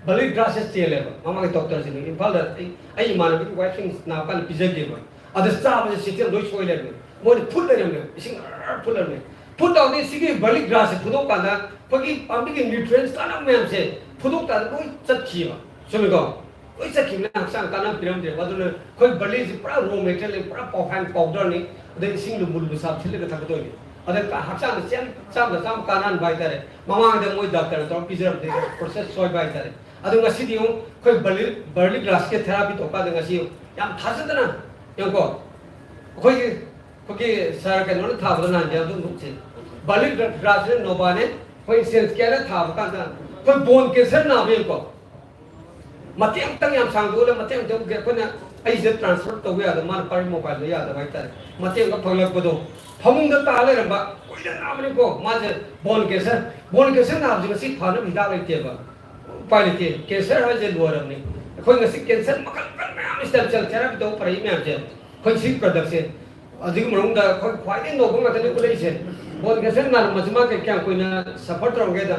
ꯕꯔꯂꯤ ꯒ꯭ꯔꯥꯁꯁꯦ ꯆꯦꯜꯂꯦꯕ꯫ ꯃꯃꯥꯡꯒꯤ ꯗꯣꯛꯇꯔꯁꯤꯡꯅ ꯏꯝꯐꯥꯜꯗ ꯑꯩ, ꯑꯩ ꯏꯃꯥꯟꯅꯕꯒꯤ ꯋꯥꯏꯐꯁꯤꯡ ꯅꯥꯕ ꯀꯥꯟꯗ ꯄꯤꯖꯒꯦꯕ꯫ ꯑꯗ ꯆꯥꯕꯁꯦ ꯁꯤꯁꯇꯦꯝ ꯂꯣꯏ ꯁꯣꯏ ꯂꯩꯔꯝꯃꯦ꯫ ꯃꯣꯏꯅ ꯐꯨꯠ ꯂꯩꯔꯝꯃꯦ, ꯏꯁꯤꯡ ꯐꯨꯠ ꯂꯩꯔꯝꯃꯦ꯫ ꯐꯨꯠ ꯇꯧꯔꯗꯤ ꯁꯤꯒꯤ ꯕꯔꯂꯤ ꯒ꯭ꯔꯥꯁꯁꯦ ꯐꯨꯠꯇꯣꯛ ꯀꯥꯟꯗ ꯑꯩꯈꯣꯏꯒꯤ ꯄꯥꯝꯕꯤꯒꯤ ꯅ꯭ꯌꯨꯇ꯭ꯔꯤꯌꯦꯟꯁ ꯀꯥꯟꯅꯕ ꯃꯌꯥꯝꯁꯦ ꯐꯨꯠꯇꯣꯛ ꯀꯥꯟꯗ ꯂꯣꯏ ꯆꯠꯈꯤꯕ꯫ ꯆꯨꯝꯃꯤꯀꯣ? ꯂꯣꯏ ꯆꯠꯈꯤꯕꯅ ꯍꯛꯆꯥꯡ ꯀꯥꯟꯅꯕ ꯄꯤꯔꯝꯗ꯭ꯔꯦꯕ꯫ ꯑꯗꯨꯅ ꯑꯩꯈꯣꯏ ꯕꯔꯂꯤꯁꯤ ꯄꯨꯔꯥ ꯔꯣ ꯃꯦꯇꯔꯤꯌꯦꯜꯅꯤ, ꯄꯨꯔꯥ ꯄꯥꯎꯐꯥꯏꯟ ꯄꯥꯎꯗꯔꯅꯤ, ꯑꯗꯩ ꯏꯁꯤꯡ ꯂꯨꯝꯕꯨ ꯂꯨꯝꯕꯨ ꯁꯥꯕ ꯊꯤꯠꯂꯒ ꯊꯛꯀꯗꯣꯏꯅꯤ꯫ ꯑꯗ ꯀ-, ꯍꯛꯆꯥꯡꯗ ꯆꯦꯡ ꯆꯥꯝꯗ ꯆꯥꯝ ꯀꯥꯟꯅꯍꯟꯕ ꯍꯥꯏꯇꯥꯔꯦ꯫ ꯃꯃꯥꯡꯗ ꯃꯣꯏ ꯗꯥꯛꯇꯔꯅ ꯇꯧꯔꯒ ꯄꯤꯖꯔꯝꯕꯗꯒꯤ ꯄ꯭ꯔꯣꯁꯦꯁ ꯁꯣꯏꯕ ꯍꯥꯏꯇꯥꯔꯦ꯫ ꯑꯗꯣ ꯉꯁꯤꯗꯤ ꯌꯦꯡꯉꯨ, ꯑꯩꯈꯣꯏ ꯕꯔꯂꯤ, ꯕꯔꯂꯤ ꯒ꯭ꯔꯥꯁꯀꯤ ꯊꯦꯔꯥꯄꯤ ꯇꯧꯀꯥꯟꯗ ꯉꯁꯤ ꯌꯥꯝ ꯊꯥꯖꯗꯅ ꯌꯦꯡꯉꯨꯀꯣ, ꯑꯩꯈꯣꯏꯒꯤ, ꯑꯩꯈꯣꯏꯒꯤ ꯁꯥꯔ ꯀꯩꯅꯣꯅ ꯊꯥꯕꯗ ꯅꯍꯥꯟ ꯌꯥꯎꯗꯣꯡꯕꯁꯦ, ꯕꯔꯂꯤ ꯒ꯭ꯔꯥꯁꯁꯤꯅ ꯅꯣꯕꯥꯅꯦ, ꯑꯩꯈꯣꯏ ꯁꯦꯟꯁ ꯀꯦꯌꯔꯅ ꯊꯥꯕ ꯀꯥꯟꯗ ꯑꯩꯈꯣꯏ ꯕꯣꯟ ꯀꯦꯟꯁꯔ ꯅꯥꯕ ꯌꯦꯡꯉꯨꯀꯣ꯫ ꯃꯇꯦꯛ ꯑꯃꯇꯪ ꯌꯥꯝ ꯁꯥꯡꯗꯣꯛꯑꯒ ꯃꯇꯦꯛ ꯑꯃꯇꯪ ꯑꯩꯈꯣꯏꯅ, ꯑꯩꯁꯤꯗ ꯇ꯭ꯔꯥꯟꯁꯐꯔ ꯇꯧꯕ ꯌꯥꯗꯕ, ꯃꯥꯅ ꯄꯥꯏꯔꯤ ꯃꯣꯕꯥꯏꯜꯗꯣ ꯌꯥꯗꯕ ꯍꯥꯏꯇꯥꯔꯦ꯫ ꯃꯇꯦꯛ ꯑꯃꯈꯛ ꯐꯒꯠꯂꯛꯄꯗꯣ ꯐꯃꯨꯡꯗ ꯇꯥ ꯂꯩꯔꯝꯕ, ꯀꯨꯏꯅ ꯅꯥꯕꯅꯤꯀꯣ ꯃꯥꯁꯦ꯫ ꯕꯣꯟ ꯀꯦꯟꯁꯔ, ꯕꯣꯟ ꯀꯦꯟꯁꯔ ꯅꯥꯕꯁꯦ ꯉꯁꯤ ꯐꯅꯕ ꯍꯤꯗꯥꯛ ꯂꯩꯇꯦꯕ꯫ ꯎꯄꯥꯏ ꯂꯩꯇꯦ, ꯀꯦꯟꯁꯔ ꯍꯥꯏꯁꯦ ꯂꯣꯏꯔꯕꯅꯤ꯫ ꯑꯩꯈꯣꯏ ꯉꯁꯤ ꯀꯦꯟꯁꯔ ꯃꯈꯜ ꯃꯈꯜ ꯃꯌꯥꯝ ꯁ꯭ꯇꯦꯝ ꯁꯦꯜ ꯊꯦꯔꯥꯄꯤ ꯇꯧꯕ ꯐꯔꯛꯏ ꯃꯌꯥꯝꯁꯦ ꯑꯩꯈꯣꯏ ꯁꯤ ꯄ꯭ꯔꯗꯛꯁꯦ꯫ ꯑꯗꯨꯒꯤ ꯃꯅꯨꯡꯗ ꯑꯩꯈꯣꯏ ꯈ꯭ꯋꯥꯏꯗꯒꯤ ꯅꯧꯕ ꯉꯥꯛꯇꯅꯤ ꯎꯠꯂꯛꯏꯁꯦ꯫ ꯕꯣꯟ ꯀꯦꯟꯁꯔ ꯅꯥꯔꯝꯕꯁꯤ ꯃꯥ ꯀꯌꯥꯝ ꯀꯨꯏꯅ ꯁꯐꯔ ꯇꯧꯔꯝꯒꯦꯗ,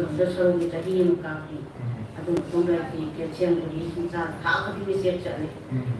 ꯁꯨꯔꯛꯇ ꯁꯔꯨꯒꯤ ꯆꯍꯤ ꯑꯃ ꯀꯥꯞꯄꯤ꯫ ꯑꯗꯨ ꯃꯇꯨꯡꯗ ꯑꯩꯈꯣꯏ ꯀꯦꯜꯁꯤꯌꯝ ꯒꯨꯂꯤ ꯁꯨꯝ ꯆꯥ ꯊꯥ ꯈꯨꯗꯤꯡꯒꯤ ꯆꯦꯛ ꯆꯠꯂꯤ꯫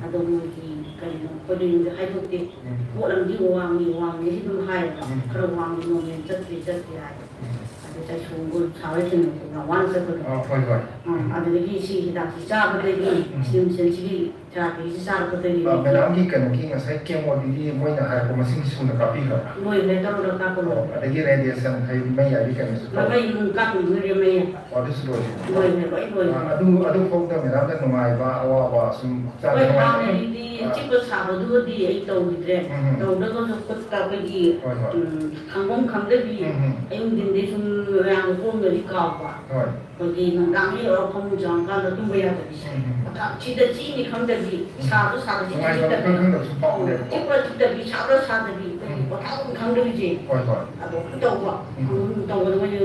ꯑꯗꯣ ꯃꯣꯏꯒꯤ ꯀꯩꯅꯣ ꯑꯩꯈꯣꯏꯗꯤ ꯌꯨꯝꯗ ꯍꯥꯏꯗꯣꯛꯇꯦ꯫ ꯎꯝ꯫ ꯄꯣꯠ ꯑꯃꯗꯤ ꯋꯥꯡꯉꯤ, ꯋꯥꯡꯉꯤ ꯍꯥꯏꯗꯤ ꯑꯗꯨꯝ ꯍꯥꯏꯌꯦꯕ꯫ ꯎꯝ꯫ ꯈꯔ ꯋꯥꯡꯉꯤ, ꯅꯣꯔꯃꯦꯜ ꯆꯠꯇ꯭ꯔꯤ, ꯆꯠꯇ꯭ꯔꯤ ꯍꯥꯏ꯫ ꯎꯝ꯫ ꯑꯗꯨ ꯆꯥꯏꯁꯣꯡꯗꯣ ꯁꯥꯕ ꯊꯦꯡꯅꯕꯗꯣ ꯌꯥꯝ ꯋꯥꯅ ꯆꯠꯄꯗꯣ꯫ ꯑ, ꯍꯣꯏ, ꯍꯣꯏ꯫ ꯎꯝ, ꯑꯗꯨꯗꯒꯤ ꯁꯤ ꯍꯤꯗꯥꯛꯁꯤ ꯆꯥꯕꯗꯒꯤ ꯎꯝ꯫ ꯁꯤ ꯃꯦꯆꯤꯟꯁꯤꯒꯤ ꯊꯦꯔꯥꯄꯤꯁꯤ ꯆꯥꯔꯛꯄꯗꯒꯤ ꯑ, ꯃꯦꯗꯥꯝꯒꯤ ꯀꯩꯅꯣꯒꯤ ꯉꯁꯥꯏ ꯀꯦꯃꯣꯗꯨꯗꯤ ꯃꯣꯏꯅ ꯍꯥꯏꯔꯛꯄ ꯃꯁꯤꯡ ꯁꯨꯅ ꯀꯥꯞꯄꯤꯈ꯭ꯔꯕ? ꯂꯣꯏꯈ꯭ꯔꯦ, ꯇꯔꯨꯛꯂꯛ ꯀꯥꯞꯄ ꯑꯣ, ꯂꯣꯏꯈ꯭ꯔꯦ꯫ ꯑꯗꯒꯤ ꯔꯦꯗꯤꯌꯦꯁꯟ ꯍꯥꯏ ꯃꯩ ꯌꯥꯏꯕꯤ ꯀꯩꯅꯣꯁꯨ ꯇꯧ- ꯃꯃꯩ ꯑꯃꯨꯛ ꯀꯥꯞꯄ ꯂꯣꯏꯈ꯭ꯔꯦ, ꯃꯩ ꯌꯥꯏꯕ꯫ ꯑꯣ, ꯑꯗꯨꯁꯨ ꯂꯣꯏꯈ꯭ꯔꯦ꯫ ꯂꯣꯏꯈ꯭ꯔꯦ, ꯂꯣꯏ ꯂꯣꯏꯈ꯭ꯔꯦ꯫ ꯑ, ꯑꯗꯨ, ꯑꯗꯨ ꯐꯥꯎꯗ ꯃꯦꯗꯥꯝꯗ ꯅꯨꯡꯉꯥꯏꯕ, ꯑꯋꯥꯕ ꯁꯨꯝ ꯍꯛꯆꯥꯡꯗ ꯍꯣꯏ, ꯅꯨꯡꯉꯥꯏꯕ ꯍꯥꯟꯅꯗꯤ ꯑ꯫ ꯆꯤꯛꯄ ꯁꯥꯕꯗꯨꯒꯗꯤ ꯑꯩ ꯇꯧꯈꯤꯗ꯭ꯔꯦ꯫ ꯎꯝ, ꯎꯝ꯫ ꯇꯧꯗ꯭ꯔꯒꯁꯨ ꯈꯨꯠꯇ ꯑꯩꯈꯣꯏꯒꯤ, ꯍꯣꯏ, ꯍꯣꯏ꯫ ꯎꯝ, ꯈꯪꯐꯝ ꯈꯪꯗꯕꯤ, ꯎꯝ, ꯎꯝ꯫ ꯑꯌꯨꯛ ꯅꯨꯡꯊꯤꯟꯗꯤ ꯁꯨꯝ ꯃꯌꯥꯝꯒ ꯄꯨꯟꯕꯗꯤ ꯀꯥꯎꯕ꯫ ꯍꯣꯏ꯫ ꯑꯩꯈꯣꯏꯒꯤ ꯅꯨꯡꯗꯥꯡꯒꯤ ꯌꯧꯔꯒ ꯐꯃꯨꯡ ꯆꯪꯉꯀꯥꯟꯗ ꯇꯨꯝꯕ ꯌꯥꯗꯕꯤꯁꯦ꯫ ꯎꯝ, ꯎꯝ꯫ ꯄꯣꯊꯥ-, ꯁꯤꯗ ꯆꯤꯛꯏꯅꯤ ꯈꯪꯗꯕꯤ, ꯎꯝ꯫ ꯁꯥꯕ ꯁꯥꯗ ꯆꯤꯛꯏꯅꯤ ꯅꯨꯡꯉꯥꯏꯐꯝ ꯈꯪꯗꯕꯤ, ꯈꯪꯗꯕꯁꯨ ꯐꯥꯎꯕꯅꯦꯕꯀꯣ꯫ ꯆꯤꯛꯄ ꯆꯤꯛꯇꯕꯤ, ꯁꯥꯕ ꯁꯥꯗꯕꯤ, ꯑꯩꯈꯣꯏꯒꯤ ꯎꯝ꯫ ꯄꯣꯊꯥꯐꯝ ꯈꯪꯗꯕꯤꯁꯦ꯫ ꯍꯣꯏ, ꯍꯣꯏ꯫ ꯑꯗꯨꯝ ꯇꯧꯕ꯫ ꯎꯝ꯫ ꯑꯗꯨꯝ ꯇꯧꯕꯗ ꯃꯣꯏꯅ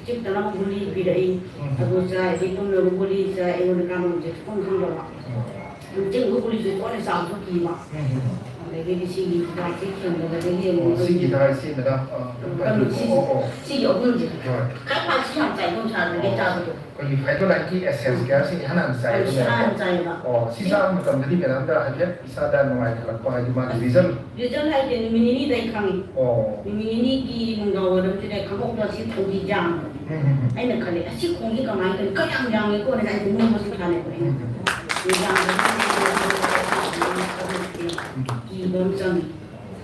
ꯆꯤꯛꯇꯅꯕ ꯒꯨꯂꯤ ꯄꯤꯔꯛꯏ꯫ ꯎꯝ꯫ ꯑꯗꯨ ꯆꯥꯏ, ꯑꯗꯩ ꯇꯨꯝꯅꯕ ꯒꯨꯂꯤ ꯆꯥꯏ, ꯑꯩꯉꯣꯟꯗ ꯀꯥꯟꯅꯕꯁꯦ ꯁꯨꯈꯪ ꯈꯪꯗꯕ꯫ ꯎꯝ꯫ ꯆꯤꯡꯕ ꯒꯨꯂꯤꯁꯦ ꯇꯣꯏꯅ ꯆꯥꯕꯁꯨ ꯀꯤꯕ꯫ ꯎꯝ, ꯎꯝ꯫ ꯑꯗꯒꯤꯗꯤ ꯁꯤꯒꯤ ꯍꯤꯗꯥꯛꯁꯤ ꯊꯦꯡꯅꯕꯗꯒꯤ ꯑꯣ, ꯑꯃꯨꯛ ꯁꯤꯒꯤ ꯍꯤꯗꯥꯛꯁꯤ ꯃꯦꯗꯥꯝ, ꯑ, ꯑꯗꯨꯝ ꯎꯝ, ꯁꯤ-, ꯑꯣ, ꯑꯣ꯫ ꯁꯤꯒꯤ ꯑꯍꯨꯝꯁꯦ꯫ ꯍꯣꯏ꯫ ꯈ꯭ꯋꯥꯏ ꯐꯥꯔꯁ ꯌꯥꯝ ꯆꯥꯏꯕ ꯅꯨꯡꯁꯥꯗꯒꯤ ꯑꯣ꯫ ꯆꯥꯕꯗꯣ꯫ ꯑꯩꯈꯣꯏꯒꯤ ꯐꯥꯏꯕꯔ ꯂꯥꯏꯟꯒꯤ ꯑꯦꯁꯦꯟꯁ ꯎꯝ꯫ ꯀꯌꯥꯁꯤ ꯏꯍꯥꯟ ꯍꯥꯟꯅ ꯆꯥꯏꯕ ꯑꯩ ꯏꯍꯥꯟ ꯍꯥꯟꯅ ꯃꯦꯗꯥꯝꯀꯣ꯫ ꯆꯥꯏꯌꯦꯕ꯫ ꯑꯣ, ꯁꯤ ꯆꯥꯕ ꯃꯇꯝꯗꯗꯤ ꯃꯦꯗꯥꯝꯗ ꯍꯥꯏꯐꯦꯠ ꯏꯁꯥꯗ ꯅꯨꯡꯉꯥꯏꯈꯠꯂꯛꯄ ꯍꯥꯏꯗꯤ ꯃꯥꯒꯤ ꯔꯤꯖꯜ ꯔꯤꯖꯜ ꯍꯥꯏꯁꯦ ꯅꯨꯃꯤꯠ ꯅꯤꯅꯤꯗ ꯑꯩ ꯈꯪꯉꯤ꯫ ꯑꯣ꯫ ꯅꯨꯃꯤꯠ ꯅꯤꯅꯤꯒꯤ ꯅꯨꯡꯗꯥꯡ ꯋꯥꯏꯔꯝꯁꯤꯗ ꯈꯪꯍꯧꯗ ꯁꯤ ꯈꯣꯡꯕꯤ ꯌꯥꯝꯕ꯫ ꯎꯝ, ꯎꯝ, ꯎꯝ꯫ ꯑꯩꯅ ꯈꯜꯂꯦ, "ꯑꯁꯤ ꯈꯣꯡꯕꯤ ꯀꯃꯥꯏꯅ ꯇꯧꯔꯤ? ꯀꯌꯥꯝ ꯌꯥꯝꯃꯦꯀꯣꯅ" ꯑꯩꯁꯦ ꯅꯣꯡꯃꯁꯨ ꯊꯥꯅꯦꯕ ꯑꯩꯅ꯫ ꯎꯝ, ꯎꯝ꯫ ꯅꯨꯡꯗꯥꯡꯗ ꯎꯝ꯫ ꯀꯤꯕ ꯑꯃ ꯆꯪꯉꯤ꯫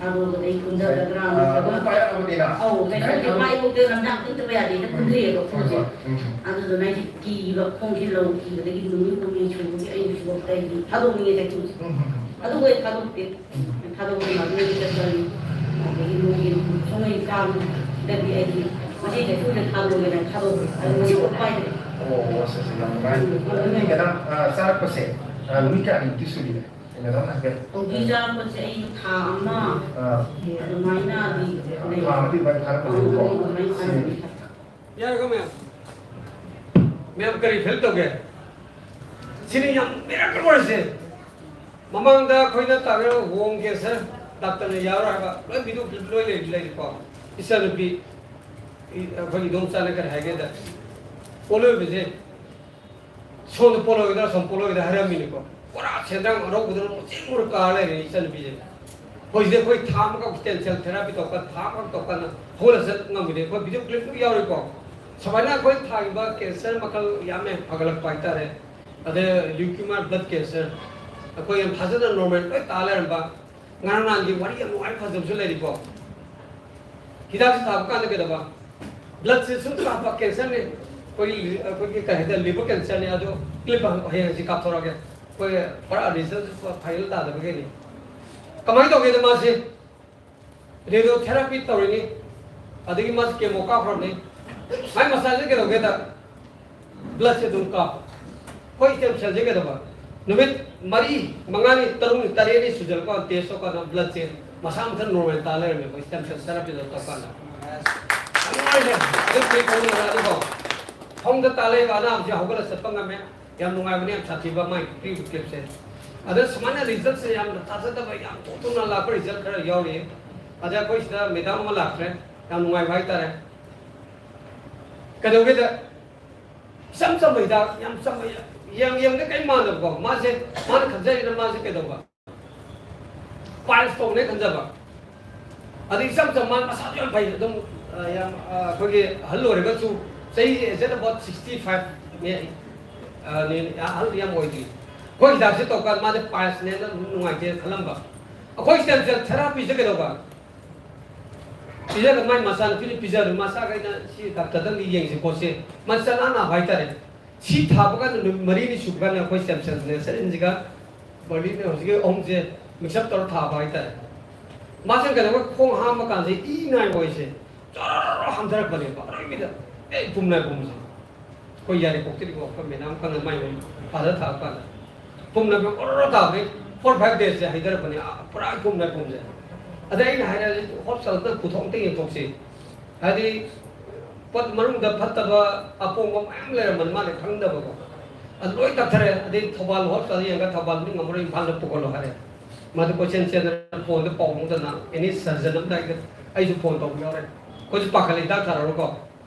ꯊꯥꯗꯣꯛꯑꯒ ꯑꯩ ꯀꯨꯝꯊꯒꯗ꯭ꯔꯥ ꯑꯥ, ꯅꯠꯇ꯭ꯔꯒ ꯑꯗꯨꯝ ꯄꯥꯏꯔꯛꯑꯕꯅꯤꯅ꯫ ꯑꯧ, ꯀꯩꯁꯨ ꯉꯁꯥꯏ ꯅꯠꯇꯦ, ꯊꯥꯗꯣꯛ-, ꯃꯥꯏꯕꯣꯛꯇ ꯂꯝꯖꯥꯡ ꯀꯨꯝꯊꯕ ꯌꯥꯗꯦꯅ ꯎꯝ꯫ ꯀꯨꯝꯊꯩꯑꯕ ꯍꯣꯏ, ꯈꯣꯡꯁꯦ꯫ ꯍꯣꯏ꯫ ꯎꯝ꯫ ꯑꯗꯨꯗꯨꯅ ꯑꯩꯁꯦ ꯀꯤꯕ, ꯈꯣꯡꯁꯦ ꯂꯧ ꯀꯤꯕꯗꯒꯤ ꯅꯨꯃꯤꯠ ꯍꯨꯝꯅꯤ ꯁꯨꯕꯒꯤ ꯑꯩ ꯍꯧꯖꯤꯛꯐꯥꯎꯗ ꯑꯩꯗꯤ ꯊꯥꯗꯣꯛꯅꯤꯡꯉꯦ ꯇꯥꯏꯀꯨꯁꯦ꯫ ꯎꯝ, ꯎꯝ, ꯎꯝ꯫ ꯑꯗꯨꯕꯨ ꯑꯩ ꯊꯥꯗꯣꯛꯇꯦ꯫ ꯎꯝ꯫ ꯊꯥꯗꯣꯛꯄ ꯃꯇꯨꯡꯗ ꯆꯠꯄꯅꯤ꯫ ꯑꯗꯒꯤ ꯅꯣꯡꯒꯤ ꯁꯨꯡꯂꯩ ꯀꯥꯕꯗꯗꯤ ꯑꯩꯗꯤ ꯃꯁꯤ ꯀꯩꯁꯨꯗ ꯊꯥꯗꯣꯛꯑꯒꯦꯅ ꯊꯥꯗꯣꯛꯈ꯭ꯔꯦ꯫ ꯑꯗꯨ ꯉꯁꯤ ꯎꯄꯥꯏ ꯂꯩ꯫ ꯑꯣ, ꯑꯁ, ꯑꯁ, ꯌꯥꯝ ꯅꯨꯡꯉꯥꯏ꯫ ꯑꯗꯨꯅ ꯃꯦꯗꯥꯝ, ꯑ, ꯆꯥꯔꯛꯄꯁꯦ, ꯑ, ꯅꯨꯃꯤꯠ ꯀꯌꯥꯅꯤꯃꯨꯛꯇꯤ ꯁꯨꯕꯤꯔꯦ? ꯃꯦꯗꯥꯝ ꯍꯥꯏꯐꯦꯠ꯫ ꯍꯧꯖꯤꯛ ꯆꯥꯔꯛꯄꯁꯦ ꯑꯩ ꯊꯥ ꯑꯃ ꯑ꯫ ꯑꯗꯨꯃꯥꯏꯅꯗꯤ ꯂꯩ꯫ ꯊꯥ ꯑꯃꯗꯤ ꯑꯗꯨꯃꯥꯏꯅ ꯐꯥꯔꯛꯄꯅꯦꯕꯀꯣ꯫ ꯑꯗꯨꯃꯥꯏꯅ ꯁꯤ ꯐꯥꯔꯛꯄꯅꯦ꯫ ꯌꯥꯔꯦꯀꯣ ꯃꯌꯥꯝ? ꯃꯌꯥꯝ ꯀꯔꯤ ꯐꯤꯜ ꯇꯧꯒꯦ? ꯁꯤꯅꯤ ꯌꯥꯝ ꯃꯤꯔꯥꯀꯜ ꯑꯣꯏꯔꯤꯁꯦ꯫ ꯃꯃꯥꯡꯗ ꯑꯩꯈꯣꯏꯅ ꯇꯥꯔꯦ ꯍꯣꯝ ꯀꯦꯟꯁꯔ ꯗꯥꯛꯇꯔꯅ ꯌꯥꯔꯣꯏ ꯍꯥꯏꯕ ꯂꯣꯏ ꯚꯤꯗꯤꯑꯣ ꯀ꯭ꯂꯤꯞ ꯂꯣꯏ ꯂꯩ-, ꯂꯩꯔꯤꯀꯣ꯫ ꯏꯆꯥꯅꯨꯄꯤ, ꯏ-, ꯑꯩꯈꯣꯏ ꯏꯗꯣꯝꯆꯥꯅ ꯀꯔꯤ ꯍꯥꯏꯒꯦꯗ, ꯄꯣꯠꯂꯣꯏꯕꯁꯦ ꯁꯣꯝꯗ ꯄꯣꯠꯂꯣꯏꯒꯗ꯭ꯔꯥ ꯁꯣꯝ ꯄꯣꯠꯂꯣꯏꯒꯗ꯭ꯔꯥ ꯍꯥꯏꯔꯝꯃꯤꯅꯤꯀꯣ꯫ ꯄꯨꯔꯥ ꯁꯦꯟꯗ꯭ꯔꯥꯡ ꯑꯔꯧꯕꯗꯧꯅ ꯃꯨꯁꯤꯟ ꯃꯨꯔ ꯀꯥꯔ ꯂꯩꯔꯦ ꯏꯆꯟꯅꯨꯄꯤꯁꯦ꯫ ꯑꯩꯈꯣꯏꯁꯤꯗꯤ ꯑꯩꯈꯣꯏ ꯊꯥ ꯑꯃꯈꯛ stem cell therapy ꯇꯧꯔꯀꯥꯟꯗ, ꯊꯥ ꯑꯃꯈꯛ ꯇꯧꯔꯀꯥꯟꯗ ꯍꯧꯒꯠꯂ ꯆꯠ ꯉꯝꯈꯤꯗꯦ꯫ ꯑꯩꯈꯣꯏ video clip ꯂꯣꯏ ꯌꯥꯎꯔꯤꯀꯣ꯫ ꯁꯨꯃꯥꯏꯅ ꯑꯩꯈꯣꯏ ꯊꯥꯈꯤꯕ cancer ꯃꯈꯜ ꯌꯥꯝꯃꯦ ꯐꯒꯠꯂꯛꯄ ꯍꯥꯏꯇꯥꯔꯦ꯫ ꯑꯗꯩ leukemia, blood cancer, ꯑꯩꯈꯣꯏ ꯌꯥꯝ ꯊꯥꯖꯗꯅ normal ꯂꯣꯏ ꯇꯥ ꯂꯩꯔꯝꯕ꯫ ꯉꯔꯥꯡ ꯅꯍꯥꯟꯒꯤ ꯋꯥꯔꯤ ꯌꯥꯝ ꯅꯨꯡꯉꯥꯏꯕ ꯐꯖꯕꯁꯨ ꯂꯩꯔꯤꯀꯣ꯫ ꯍꯤꯗꯥꯛꯁꯤ ꯊꯥꯕ ꯀꯥꯟꯗ ꯀꯩꯗꯧꯕ? Bloodꯁꯦ ꯁꯨꯝ ꯀꯥꯞꯄ cancerꯅꯤ꯫ ꯑꯩꯈꯣꯏꯒꯤ, ꯑꯩꯈꯣꯏꯒꯤ ꯀꯩ ꯍꯥꯏꯇꯥꯔꯦ, liver cancerꯅꯤ꯫ ꯑꯗꯣ clip ꯍꯌꯦꯡ ꯍꯧꯖꯤꯛ ꯀꯥꯞꯊꯣꯔꯛꯑꯒꯦ꯫ ꯑꯩꯈꯣꯏ ꯄꯨꯔꯥ result final ꯇꯥꯗꯕꯒꯤꯅꯤ꯫ ꯀꯃꯥꯏꯅ ꯇꯧꯒꯦꯗ ꯃꯥꯁꯦ radiotherapy ꯇꯧꯔꯤꯅꯤ, ꯑꯗꯒꯤ ꯃꯥꯁꯦ chemo ꯀꯥꯞꯈ꯭ꯔꯕꯅꯤ꯫ ꯃꯥꯏ ꯃꯁꯥꯁꯦ ꯀꯩꯗꯧꯒꯦꯗ? Bloodꯁꯦ ꯑꯗꯨꯝ ꯀꯥꯞꯄ꯫ ꯑꯩꯈꯣꯏ stem cellꯁꯦ ꯀꯩꯗꯧꯕ? ꯅꯨꯃꯤꯠ ꯃꯔꯤ, ꯃꯉꯥꯅꯤ, ꯇꯔꯨꯛꯅꯤ, ꯇꯔꯦꯠꯅꯤ ꯁꯨꯖꯜꯂꯛꯄ test ꯇꯧꯀꯥꯟꯗ bloodꯁꯦ ꯃꯁꯥ ꯃꯊꯟ normal ꯇꯥ ꯂꯩꯔꯝꯃꯦ, ꯑꯩꯈꯣꯏ stem cell therapy ꯇꯧꯀꯥꯟꯗ꯫ ꯌꯥꯝ ꯅꯨꯡꯉꯥꯏꯔꯦ꯫ ꯑꯗꯨ clip ꯐꯣꯡꯅꯤꯡꯕ ꯑꯗꯨꯀꯣ, ꯐꯃꯨꯡꯗ ꯇꯥ ꯂꯩꯕ ꯑꯅꯥꯕꯁꯦ ꯍꯧꯒꯠꯂ ꯆꯠꯄ ꯉꯝꯃꯦ꯫ ꯌꯥꯝ ꯅꯨꯡꯉꯥꯏꯕꯅꯦ, ꯌꯥꯝ ꯁꯥꯊꯤꯕ ꯃꯥꯏ ꯄꯤꯔꯤꯕ clipꯁꯦ꯫ ꯑꯗ ꯁꯨꯃꯥꯏꯅ resultꯁꯦ ꯌꯥꯝꯅ ꯊꯥꯖꯗꯕ, ꯌꯥꯝ ꯊꯣꯛ ꯊꯣꯛꯅ ꯂꯥꯛꯄ result ꯈꯔ ꯌꯥꯎꯔꯤ꯫ ꯑꯗ ꯑꯩꯈꯣꯏ ꯁꯤꯗ madam ꯑꯃ ꯂꯥꯛꯈ꯭ꯔꯦ, ꯌꯥꯝ ꯅꯨꯡꯉꯥꯏꯕ ꯍꯥꯏꯇꯥꯔꯦ꯫ ꯀꯩꯗꯧꯒꯦꯗ, ꯏꯆꯝ ꯆꯝꯕ ꯍꯤꯗꯥꯛ, ꯌꯥꯝ ꯆꯝꯕ, ꯌꯥꯝ ꯌꯦꯡꯗ ꯀꯔꯤꯝ ꯃꯥꯟꯗꯕꯀꯣ꯫ ꯃꯥꯁꯦ, ꯃꯥꯅ ꯈꯟꯖꯔꯤꯅ ꯃꯥꯁꯦ ꯀꯩꯗꯧꯕ? Piles ꯇꯧꯅꯦ ꯈꯟꯖꯕ꯫ ꯑꯗꯩ ꯏꯆꯝ ꯆꯝ ꯃꯥ ꯃꯁꯥꯁꯨ ꯌꯥꯝ ꯐꯩ, ꯑꯗꯨꯝ, ꯑ, ꯌꯥꯝ, ꯑ, ꯑꯩꯈꯣꯏꯒꯤ ꯑꯍꯜ ꯑꯣꯏꯔꯒꯁꯨ ꯆꯍꯤ aged about sixty five ꯅꯦ, ꯑ, ꯅꯦ, ꯑꯍꯜ ꯌꯥꯝ ꯑꯣꯏꯗ꯭ꯔꯤ꯫ ꯑꯩꯈꯣꯏ ꯍꯤꯗꯥꯛꯁꯦ ꯇꯧꯔꯀꯥꯟꯗ ꯃꯥꯁꯦ piles ꯅꯦꯅ ꯅꯨꯡꯉꯥꯏꯇꯦꯅ ꯈꯜꯂꯝꯕ꯫ ꯑꯩꯈꯣꯏ stem cell therapyꯁꯦ ꯀꯩꯗꯧꯕ? ꯄꯤꯖꯔꯒ ꯃꯥꯏ ꯃꯆꯥꯅꯨꯄꯤꯅ ꯄꯤꯖꯔꯒ ꯃꯆꯥꯈꯩꯅ ꯁꯤ doctorꯗ ꯑꯝꯇ ꯌꯦꯡꯁꯤ ꯈꯣꯠꯁꯤ, ꯃꯆꯥ ꯅꯥ ꯅꯥꯕ ꯍꯥꯏꯇꯥꯔꯦ꯫ ꯁꯤ ꯊꯥꯕ ꯀꯥꯟꯗ ꯅꯨꯃꯤꯠ ꯃꯔꯤꯅꯤ ꯁꯨꯕ ꯀꯥꯟꯗ ꯑꯩꯈꯣꯏ stem cell ꯅꯦꯁꯔꯤꯟꯁꯤꯒ ꯕꯔꯂꯤꯟ ꯍꯧꯖꯤꯛꯀꯤ ꯑꯍꯨꯝꯁꯦ mix up ꯇꯧꯔ ꯊꯥꯕ ꯍꯥꯏꯇꯥꯔꯦ꯫ ꯃꯥꯁꯦ ꯀꯩꯗꯧꯕ? ꯈꯣꯡ ꯍꯥꯝꯕ ꯀꯥꯟꯁꯦ ꯏ ꯅꯥꯏ ꯑꯣꯏꯁꯦ ꯖꯔ ꯍꯟꯊꯔꯛꯄꯅꯦꯕ ꯑꯔꯣꯏꯕꯤꯗ꯫ ꯑꯦ ꯄꯨꯝꯅꯥꯏ ꯄꯨꯝꯁꯦ꯫ ꯑꯩꯈꯣꯏ ꯌꯥꯏꯔꯤꯄꯣꯛꯇꯒꯤꯀꯣ ꯑꯩꯈꯣꯏ ꯃꯦꯗꯥꯝ ꯈꯪꯅ ꯃꯥꯏ ꯐꯥꯗꯔ ꯊꯥꯔꯛꯄ ꯀꯥꯟꯗ ꯄꯨꯝꯅꯥꯏ ꯄꯨꯝ ꯑꯣꯔꯣ ꯇꯥꯕꯗꯒꯤ four five daysꯁꯦ ꯍꯩꯊꯔꯛꯄꯅꯦ, ꯑꯥ, ꯄꯨꯔꯥ ꯄꯨꯝꯅꯥꯏ ꯄꯨꯝꯁꯦ꯫ ꯑꯗꯩ ꯑꯩꯅ ꯍꯥꯏꯔꯦ, "Hospitalꯗ ꯄꯨꯊꯣꯛ ꯑꯝꯇ ꯌꯦꯡꯊꯣꯛꯁꯤ", ꯍꯥꯏꯗꯤ ꯄꯣꯠ ꯃꯅꯨꯡꯗ ꯐꯠꯇꯕ ꯑꯄꯣꯡꯕ ꯃꯌꯥꯝ ꯂꯩꯔꯝꯕꯅꯤ ꯃꯥꯅ ꯈꯪꯗꯕꯀꯣ꯫ ꯑꯗꯨ ꯂꯣꯏ ꯇꯛꯊꯔꯦ꯫ ꯑꯗꯩ ꯊꯧꯕꯥꯜ hospitalꯗ ꯌꯦꯡꯉꯒ ꯊꯧꯕꯥꯜꯗꯤ ꯉꯝꯃꯔꯣꯏ, ꯏꯝꯐꯥꯜꯗ ꯄꯨꯈꯠꯂꯣ ꯍꯥꯏꯔꯦ꯫ ꯃꯥꯗꯤ ꯀꯣꯏꯆꯦꯟ ꯆꯦꯟꯗꯅ phoneꯗ ꯄꯥꯎ ꯐꯥꯎꯗꯅ any surgeon ꯑꯝꯗ ꯑꯩꯒ, ꯑꯩꯁꯨ phone ꯇꯧꯕ ꯌꯥꯎꯔꯦ꯫ ꯑꯩꯈꯣꯏꯁꯨ ꯄꯥꯈꯠꯂꯦ ꯍꯤꯗꯥꯛ ꯊꯥꯔꯛꯑꯣꯀꯣ꯫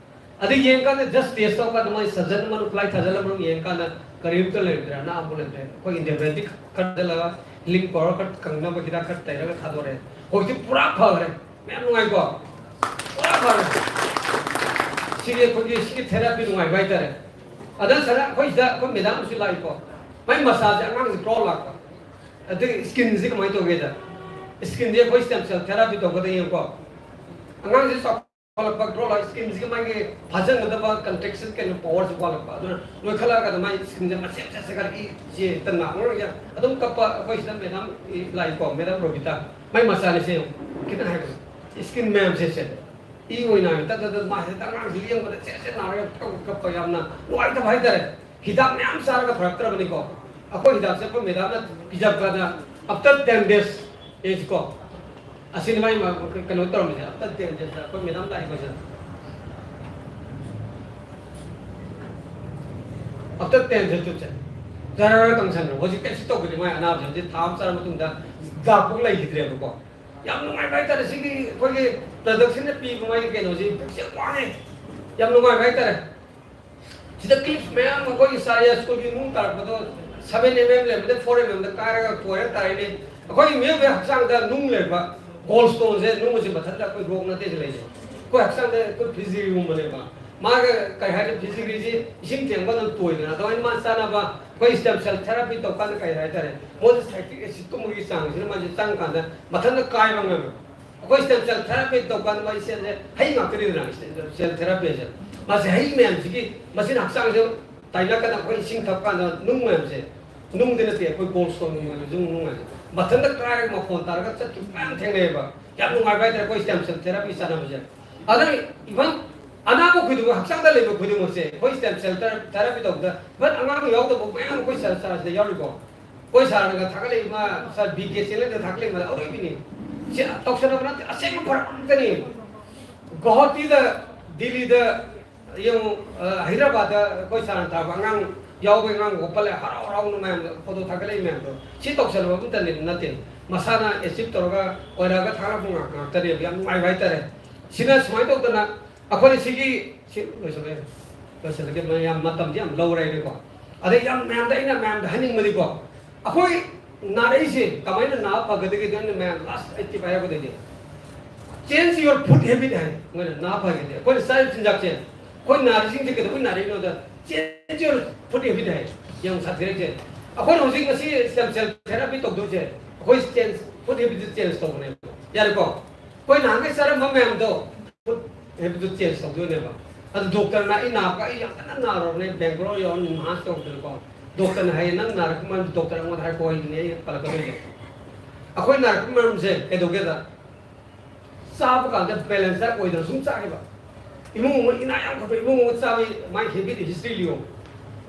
ꯑꯗꯩ ꯌꯦꯡꯀꯥꯟꯗ just test ꯇꯧꯔꯀꯥꯟꯗ ꯃꯣꯏ surgeon ꯑꯃꯅ ꯈꯨꯠꯂꯥꯏ ꯊꯥꯖꯤꯜꯂ ꯃꯅꯨꯡ ꯌꯦꯡꯀꯥꯟꯗ ꯀꯔꯤꯝꯇ ꯂꯩꯔꯝꯗ꯭ꯔꯦ, ꯑꯅꯥꯕ ꯂꯩꯔꯝꯗ꯭ꯔꯦ꯫ ꯑꯩꯈꯣꯏ antibiotic ꯈꯔ ꯆꯠꯂꯒ healing power ꯈꯔ ꯀꯪꯅꯕ ꯍꯤꯗꯥꯛ ꯈꯔ ꯇꯩꯔꯒ ꯊꯥꯗꯣꯔꯛꯑꯦ꯫ ꯍꯧꯖꯤꯛꯇꯤ ꯄꯨꯔꯥ ꯐꯈ꯭ꯔꯦ꯫ ꯃꯌꯥꯝ ꯅꯨꯡꯉꯥꯏꯀꯣ? ꯄꯨꯔꯥ ꯐꯈ꯭ꯔꯦ꯫ ꯁꯤꯒꯤ ꯑꯩꯈꯣꯏꯒꯤ ꯁꯤꯒꯤ therapy ꯅꯨꯡꯉꯥꯏꯕ ꯍꯥꯏꯇꯥꯔꯦ꯫ ꯑꯗ ꯁꯥꯔ, ꯑꯩꯈꯣꯏ ꯁꯤꯗ ꯑꯩꯈꯣꯏ ꯃꯦꯗꯥꯝ ꯑꯃꯁꯨ ꯂꯥꯛꯏꯀꯣ꯫ ꯃꯥꯏ ꯃꯁꯥꯁꯦ ꯑꯉꯥꯡꯁꯦ ꯀ꯭ꯔꯣ ꯂꯥꯛꯄ꯫ ꯑꯗꯨꯒꯤ skinꯁꯦ ꯀꯃꯥꯏꯅ ꯇꯧꯒꯦꯗ? Skinꯁꯦ ꯑꯩꯈꯣꯏ stem cell therapy ꯇꯧꯒꯗ ꯌꯦꯡꯉꯨꯀꯣ꯫ ꯑꯉꯥꯡꯁꯦ ꯆꯥꯎꯈꯠꯂꯛꯄ, ꯒ꯭ꯔꯣ ꯂꯥꯛ skinꯁꯤꯒꯤ ꯃꯥꯒꯤ ꯐꯥꯖꯤꯟꯒꯗꯕ contraction ꯀꯩꯅꯣ powerꯁꯦ ꯋꯥꯠꯂꯛꯄ꯫ ꯑꯗꯨꯅ ꯅꯣꯏꯈꯠꯂꯛꯑꯒ ꯃꯥꯏ skinꯁꯦ ꯃꯆꯦꯠ ꯃꯆꯦꯠ ꯆꯦꯈꯠꯂꯛꯏ꯫ ꯏꯆꯦ ꯍꯦꯛꯇ ꯅꯥ ꯑꯉꯥꯡ ꯌꯥꯝ ꯑꯗꯨꯝ ꯀꯞꯄ꯫ ꯑꯩꯈꯣꯏ ꯁꯤꯗ ꯃꯦꯗꯥꯝ ꯂꯥꯛꯏꯀꯣ, ꯃꯦꯗꯥꯝ ꯔꯣꯕꯤꯇꯥ꯫ ꯃꯥꯏ ꯃꯆꯥꯅꯤꯁꯦ ꯌꯦꯡꯉꯨ꯫ ꯈꯤꯇꯪ ꯍꯥꯏꯕ꯫ Skin ꯃꯌꯥꯝꯁꯦ ꯁꯦ꯫ ꯏ ꯑꯣꯏꯅ ꯇꯠ ꯇꯠ ꯇꯠ ꯃꯥ ꯍꯦꯛꯇ ꯑꯉꯥꯡꯁꯤ ꯌꯦꯡꯕꯗ ꯆꯦꯠ ꯆꯦꯠ ꯅꯥꯔꯒ ꯀꯞꯄ ꯀꯞꯄ ꯌꯥꯝꯅ ꯅꯨꯡꯉꯥꯏꯇꯕ ꯍꯥꯏꯇꯥꯔꯦ꯫ ꯍꯤꯗꯥꯛ ꯃꯌꯥꯝ ꯆꯥꯔꯒ ꯐꯔꯛꯇ꯭ꯔꯕꯅꯤꯀꯣ꯫ ꯑꯩꯈꯣꯏ ꯍꯤꯗꯥꯛꯁꯦ ꯑꯩꯈꯣꯏ ꯃꯦꯗꯥꯝꯅ ꯄꯤꯖꯕꯗ after ten days ꯀꯣ꯫ ꯑꯁꯤꯅꯤ ꯃꯥꯏ ꯃꯥ-, ꯀꯩꯅꯣ ꯇꯧꯔꯝꯃꯤꯁꯦ꯫ After ten days ꯑꯩꯈꯣꯏ ꯃꯦꯗꯥꯝ ꯂꯥꯛꯏ ꯑꯩꯈꯣꯏꯁꯦ꯫ After ten days ꯆꯠꯁꯦ꯫ ꯖꯔ ꯀꯪꯁꯟꯈ꯭ꯔꯦ꯫ ꯍꯧꯖꯤꯛ ꯀꯩꯁꯨ ꯇꯧꯗ꯭ꯔꯤ꯫ ꯃꯥꯏ ꯑꯅꯥꯕꯁꯦ ꯍꯧꯖꯤꯛ ꯊꯥ ꯑꯃ ꯆꯥꯔ ꯃꯇꯨꯡꯗ ꯗꯥꯛꯄꯨ ꯂꯩꯈꯤꯗ꯭ꯔꯦꯕꯀꯣ꯫ ꯌꯥꯝ ꯅꯨꯡꯉꯥꯏꯕ ꯍꯥꯏꯇꯥꯔꯦ꯫ ꯁꯤꯒꯤ ꯑꯩꯈꯣꯏꯒꯤ productꯁꯤꯅ ꯄꯤꯕ ꯃꯥꯒꯤ ꯀꯩꯅꯣꯁꯤ ꯌꯥꯝ ꯋꯥꯡꯉꯦ꯫ ꯌꯥꯝ ꯅꯨꯡꯉꯥꯏꯕ ꯍꯥꯏꯇꯥꯔꯦ꯫ ꯁꯤꯗ clips ꯃꯌꯥꯝ ꯑꯩꯈꯣꯏꯒꯤ ꯁꯥꯔ ꯁ꯭ꯀꯨꯜꯒꯤ ꯅꯨꯡ ꯇꯥꯔꯛꯄꯗꯣ seven mm ꯂꯩꯔꯝꯕꯗ four mmꯗ ꯀꯥꯏꯔꯒ ꯀꯣꯏꯔ ꯇꯥꯔꯛꯏꯅꯦ꯫ ꯑꯩꯈꯣꯏꯒꯤ ꯃꯤꯑꯣꯏꯕꯒꯤ ꯍꯛꯆꯥꯡꯗ ꯅꯨꯡ ꯂꯩꯕ, gallstoneꯁꯦ, ꯅꯨꯡ ꯑꯁꯤ ꯃꯊꯟꯇ ꯑꯩꯈꯣꯏ rock ꯅꯠꯇꯦ ꯁꯤ ꯂꯩꯁꯦ꯫ ꯑꯩꯈꯣꯏ ꯍꯛꯆꯥꯡꯗ ꯑꯩꯈꯣꯏ fijigriꯒꯨꯝꯕꯅꯦꯕ꯫ ꯃꯥꯒ ꯀꯩ ꯍꯥꯏꯅꯤ, fijigriꯁꯤ ꯏꯁꯤꯡ ꯊꯦꯡꯕ ꯑꯗꯨꯝ ꯇꯣꯏꯗꯅ, ꯑꯗꯨꯃꯥꯏꯅ ꯃꯥ ꯆꯥꯅꯕ ꯑꯩꯈꯣꯏ stem cell therapy ꯇꯧꯀꯥꯟꯗ ꯀꯩ ꯍꯥꯏꯇꯥꯔꯦ, ꯃꯣꯏꯗ citric acidꯀꯨꯝꯕꯒꯤ ꯆꯥꯡꯁꯤꯅ ꯃꯥꯁꯦ ꯆꯪꯀꯥꯟꯗ ꯃꯊꯟꯇ ꯀꯥꯏꯕ ꯉꯝꯃꯦꯕ꯫ ꯑꯩꯈꯣꯏ stem cell therapy ꯇꯧꯀꯥꯟꯗ ꯃꯥꯒꯤ cellꯁꯦ ꯍꯩ ꯉꯥꯛꯇꯅꯤꯗꯅ, stem cell therapyꯁꯦ꯫ ꯃꯥꯁꯦ ꯍꯩ ꯃꯌꯥꯝꯁꯤꯒꯤ, ꯃꯁꯤꯅ ꯍꯛꯆꯥꯡꯁꯦ ꯇꯥꯏꯅꯔꯀꯥꯟꯗ ꯑꯩꯈꯣꯏ ꯏꯁꯤꯡ ꯊꯛꯄ ꯀꯥꯟꯗ ꯅꯨꯡ ꯃꯌꯥꯝꯁꯦ, ꯅꯨꯡꯗꯤ ꯅꯠꯇꯦ, ꯑꯩꯈꯣꯏ gallstoneꯒꯨꯝꯕ ꯅꯨꯡ ꯃꯌꯥꯝꯁꯦ ꯃꯊꯟꯇ ꯀꯥꯏꯔꯒ ꯃꯈꯣꯟ ꯇꯥꯔꯒ ꯆꯠꯈꯤꯕ ꯃꯌꯥꯝ ꯊꯦꯡꯅꯩꯌꯦꯕ꯫ ꯌꯥꯝ ꯅꯨꯡꯉꯥꯏꯕ ꯍꯥꯏꯇꯥꯔꯦ ꯑꯩꯈꯣꯏ stem cell therapy ꯆꯥꯅꯕꯁꯦ꯫ ꯑꯗꯨꯅ even ꯑꯅꯥꯕ ꯈꯨꯗꯤꯡꯃꯛ, ꯍꯛꯆꯥꯡꯗ ꯂꯩꯕ ꯈꯨꯗꯤꯡꯃꯛꯁꯦ ꯑꯩꯈꯣꯏ stem cell therapy ꯇꯧꯕꯗ, even ꯑꯉꯥꯡ ꯌꯥꯎꯗꯕ ꯃꯌꯥꯝ ꯑꯩꯈꯣꯏ ꯁꯥꯔ, ꯁꯥꯔꯁꯤꯗ ꯌꯥꯎꯔꯤꯀꯣ꯫ ꯑꯩꯈꯣꯏ ꯁꯥꯔꯅꯒ ꯊꯥꯒꯠꯂꯛꯏ, ꯃꯥ ꯁꯥꯔ ꯕꯤ ꯀꯦ ꯆꯦꯂꯦꯟꯗ ꯊꯥꯒꯠꯂꯛꯏ, ꯃꯥ ꯑꯔꯣꯏꯕꯤꯅꯤ꯫ ꯁꯤ ꯇꯧꯁꯟꯅꯕ ꯅꯠꯇꯦ, ꯑꯁꯦꯡꯕ ꯐꯔꯛ ꯉꯥꯛꯇꯅꯤ꯫ ꯒꯧꯍꯥꯇꯤꯗ, ꯗꯤꯜꯂꯤꯗ, ꯌꯦꯡꯉꯨ, ꯑ, ꯍꯩꯗ꯭ꯔꯕꯥꯗꯇ ꯑꯩꯈꯣꯏ ꯁꯥꯔꯅ ꯊꯥꯔꯛꯄ ꯑꯉꯥꯡ ꯌꯥꯎꯕ, ꯑꯉꯥꯡ ꯒꯣꯄꯜ ꯍꯔꯥꯎ ꯍꯔꯥꯎꯅ ꯃꯌꯥꯝꯗ photo ꯊꯥꯒꯠꯂꯛꯏ ꯃꯌꯥꯝꯗꯣ, ꯁꯤ ꯇꯧꯁꯟꯅꯕ ꯑꯝꯇ ꯅꯠꯇꯦ꯫ ꯃꯁꯥꯅ achieve ꯇꯧꯔꯒ ꯑꯣꯏꯔꯛꯑꯒ ꯊꯥꯒꯠꯂꯛꯄ ꯉꯥꯛ-, ꯉꯥꯛꯇꯅꯦꯕ꯫ ꯌꯥꯝ ꯅꯨꯡꯉꯥꯏꯕ ꯍꯥꯏꯇꯥꯔꯦ꯫ ꯁꯤꯅ ꯁꯨꯃꯥꯏꯅ ꯇꯧꯗꯅ ꯑꯩꯈꯣꯏꯅ ꯁꯤꯒꯤ, ꯁꯤ ꯂꯣꯏꯁꯤꯜꯂꯒꯦ, ꯂꯣꯏꯁꯤꯜꯂꯒꯦ, ꯃ-, ꯌꯥꯝ ꯃꯇꯝꯗꯤ ꯌꯥꯝ ꯂꯧꯔꯦ ꯑꯩꯅꯀꯣ꯫ ꯑꯗꯩ ꯌꯥꯝ ꯃꯌꯥꯝꯗ, ꯑꯩꯅ ꯃꯌꯥꯝꯗ ꯍꯥꯏꯅꯤꯡꯕꯗꯤꯀꯣ, ꯑꯩꯈꯣꯏ ꯅꯥꯔꯛꯏꯁꯦ ꯀꯃꯥꯏꯅ ꯅꯥ ꯐꯒꯗꯒꯦ? ꯑꯩꯅ ꯃꯌꯥꯝ ꯂꯥꯁ ꯑꯩꯠꯇꯤ ꯐꯥꯏꯚ ꯍꯥꯏꯔꯛꯄꯗꯩꯗꯤ, "Change your food habit" ꯍꯥꯏ꯫ ꯃꯣꯏꯅ ꯅꯥ ꯐꯒꯗꯤ ꯑꯩꯈꯣꯏꯅ ꯆꯥꯔꯤꯕ ꯆꯤꯟꯖꯥꯛꯁꯦ, ꯑꯩꯈꯣꯏ ꯅꯥꯔꯤꯁꯤꯡꯁꯦ ꯀꯩꯗꯧꯕꯩ ꯅꯥꯔꯛꯏꯅꯣꯗ, "Change your food habit" ꯍꯥꯏ꯫ ꯌꯥꯝ ꯁꯥꯊꯤꯔꯛꯏꯁꯦ꯫ ꯑꯩꯈꯣꯏꯅ ꯍꯧꯖꯤꯛ ꯉꯁꯤ stem cell therapy ꯇꯧꯗꯣꯏꯁꯦ, ꯑꯩꯈꯣꯏ change, food habit change ꯇꯧꯕꯅꯦꯕ꯫ ꯌꯥꯔꯦꯀꯣ? ꯑꯩꯈꯣꯏ ꯅꯍꯥꯟꯒꯩ ꯆꯥꯔꯝꯕ ꯃꯌꯥꯝꯗꯣ, food habit change ꯇꯧꯗꯣꯏꯅꯦꯕ꯫ ꯑꯗꯨ ꯗꯣꯛꯇꯔꯅ, ꯑꯩ ꯅꯥꯕ, ꯑꯩ ꯌꯥꯝ ꯀꯟꯅ ꯅꯥꯔꯨꯔꯕꯅꯦ, ꯕꯦꯡꯒ꯭ꯂꯣꯔ ꯌꯧꯔ ꯃꯍꯥꯁ ꯇꯧꯗꯅꯀꯣ꯫ ꯗꯣꯛꯇꯔꯅ ꯍꯥꯏꯌꯦ, "ꯅꯪ ꯅꯥꯔꯛꯄ ꯃꯔꯝꯗꯤ ꯗꯣꯛꯇꯔ ꯑꯩꯉꯣꯟꯗ ꯍꯥꯏꯔꯛꯑꯣ" ꯍꯥꯏꯗꯨꯅꯦ ꯑꯩꯅ ꯄꯜꯂꯛꯀꯗꯣꯏꯁꯦ꯫ ꯑꯩꯈꯣꯏ ꯅꯥꯔꯛꯄ ꯃꯔꯝꯁꯦ ꯀꯩꯗꯧꯒꯦꯗ, ꯆꯥꯕ ꯀꯥꯟꯗ balance diet ꯑꯣꯏꯗꯅ ꯁꯨꯝ ꯆꯥꯈꯤꯕ꯫ ꯏꯃꯨꯡ ꯑꯃ ꯏꯅꯥ ꯌꯥꯝ ꯈꯨꯟꯕ ꯏꯃꯨꯡ ꯑꯃ ꯆꯥꯕꯒꯤ ꯃꯥꯒꯤ habit history ꯂꯤꯌꯣ꯫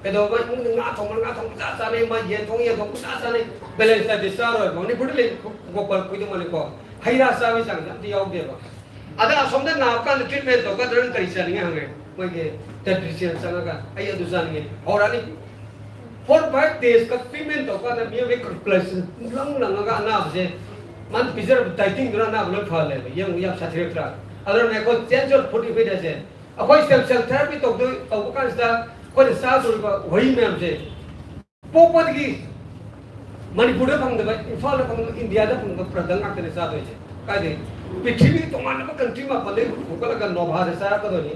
ꯀꯩꯗꯧꯕ? ꯏꯃꯨꯡꯗ ꯉꯥ ꯊꯣꯡꯕ, ꯉꯥ ꯊꯣꯡꯕ ꯆꯥ ꯆꯥꯅꯩ, ꯃꯥ ꯌꯦꯟ ꯊꯣꯡ, ꯌꯦꯟ ꯊꯣꯡꯕ ꯆꯥ ꯆꯥꯅꯩ꯫ Balance diet ꯗꯤ ꯆꯥꯔꯣꯏ꯫ ꯃꯅꯤꯄꯨꯔꯗ ꯂꯩ, ꯒꯣꯄꯥꯜ ꯈꯣꯏꯗꯧ ꯃꯥꯜꯂꯦꯀꯣ꯫ ꯍꯩ ꯔꯥ ꯆꯥꯕꯒꯤ ꯆꯥꯡꯁꯦ ꯑꯝꯇ ꯌꯥꯎꯗꯦꯕ꯫ ꯑꯗ ꯑꯁꯣꯝꯗ ꯅꯥꯕ ꯀꯥꯟꯗ treatment ꯇꯧꯀꯥꯟꯗ ꯅꯪ ꯀꯔꯤ ꯆꯥꯅꯤꯡꯉꯦ ꯍꯪꯉꯦ꯫ ꯃꯣꯏꯒꯤ dietitian ꯆꯪꯉꯒ, "ꯑꯩ ꯑꯗꯨ ꯆꯥꯅꯤꯡꯉꯦ", ꯍꯧꯔꯛꯑꯅꯤ꯫ Four five days ꯈꯛ treatment ꯇꯧꯀꯥꯟꯗ ꯃꯤꯑꯣꯏꯕꯒꯤ complexion ꯂꯪ ꯂꯪꯉꯒ ꯑꯅꯥꯕꯁꯦ, ꯃꯥꯅ ꯄꯤꯖꯔꯕ dieting ꯗꯨꯅ ꯑꯅꯥꯕ ꯂꯣꯏ ꯐꯍꯜꯂꯦꯕ꯫ ꯌꯦꯡꯉꯨ, ꯌꯥꯝ ꯁꯥꯊꯤꯔꯛꯇ꯭ꯔꯥ? ꯑꯗꯨꯅ ꯑꯩꯈꯣꯏ change your food habit ꯍꯥꯏꯁꯦ, ꯑꯩꯈꯣꯏ stem cell therapy ꯇꯧꯗꯣꯏ, ꯇꯧꯕ ꯀꯥꯟꯁꯤꯗ ꯑꯩꯈꯣꯏꯅ ꯆꯥꯗꯣꯔꯤꯕ ꯎꯍꯩ ꯃꯌꯥꯝꯁꯦ, ꯄꯣꯛꯄꯗꯒꯤ ꯃꯅꯤꯄꯨꯔꯗ ꯐꯪꯗꯕ, ꯏꯝꯐꯥꯜꯗ ꯐꯪꯗꯕ, ꯏꯟꯗꯤꯌꯥꯗ ꯐꯪꯗꯕ product ꯉꯥꯛꯇꯅꯦ ꯆꯥꯗꯣꯏꯁꯦ꯫ ꯀꯥꯏꯗꯩ? ꯄ꯭ꯔꯤꯊꯤꯕꯤꯒꯤ ꯇꯣꯉꯥꯟꯕ country ꯃꯥꯄꯜꯗꯒꯤ ꯄꯨꯈꯠꯂꯒ ꯅꯣꯚꯥꯗ ꯆꯥꯔꯛꯀꯗꯣꯏꯅꯤ꯫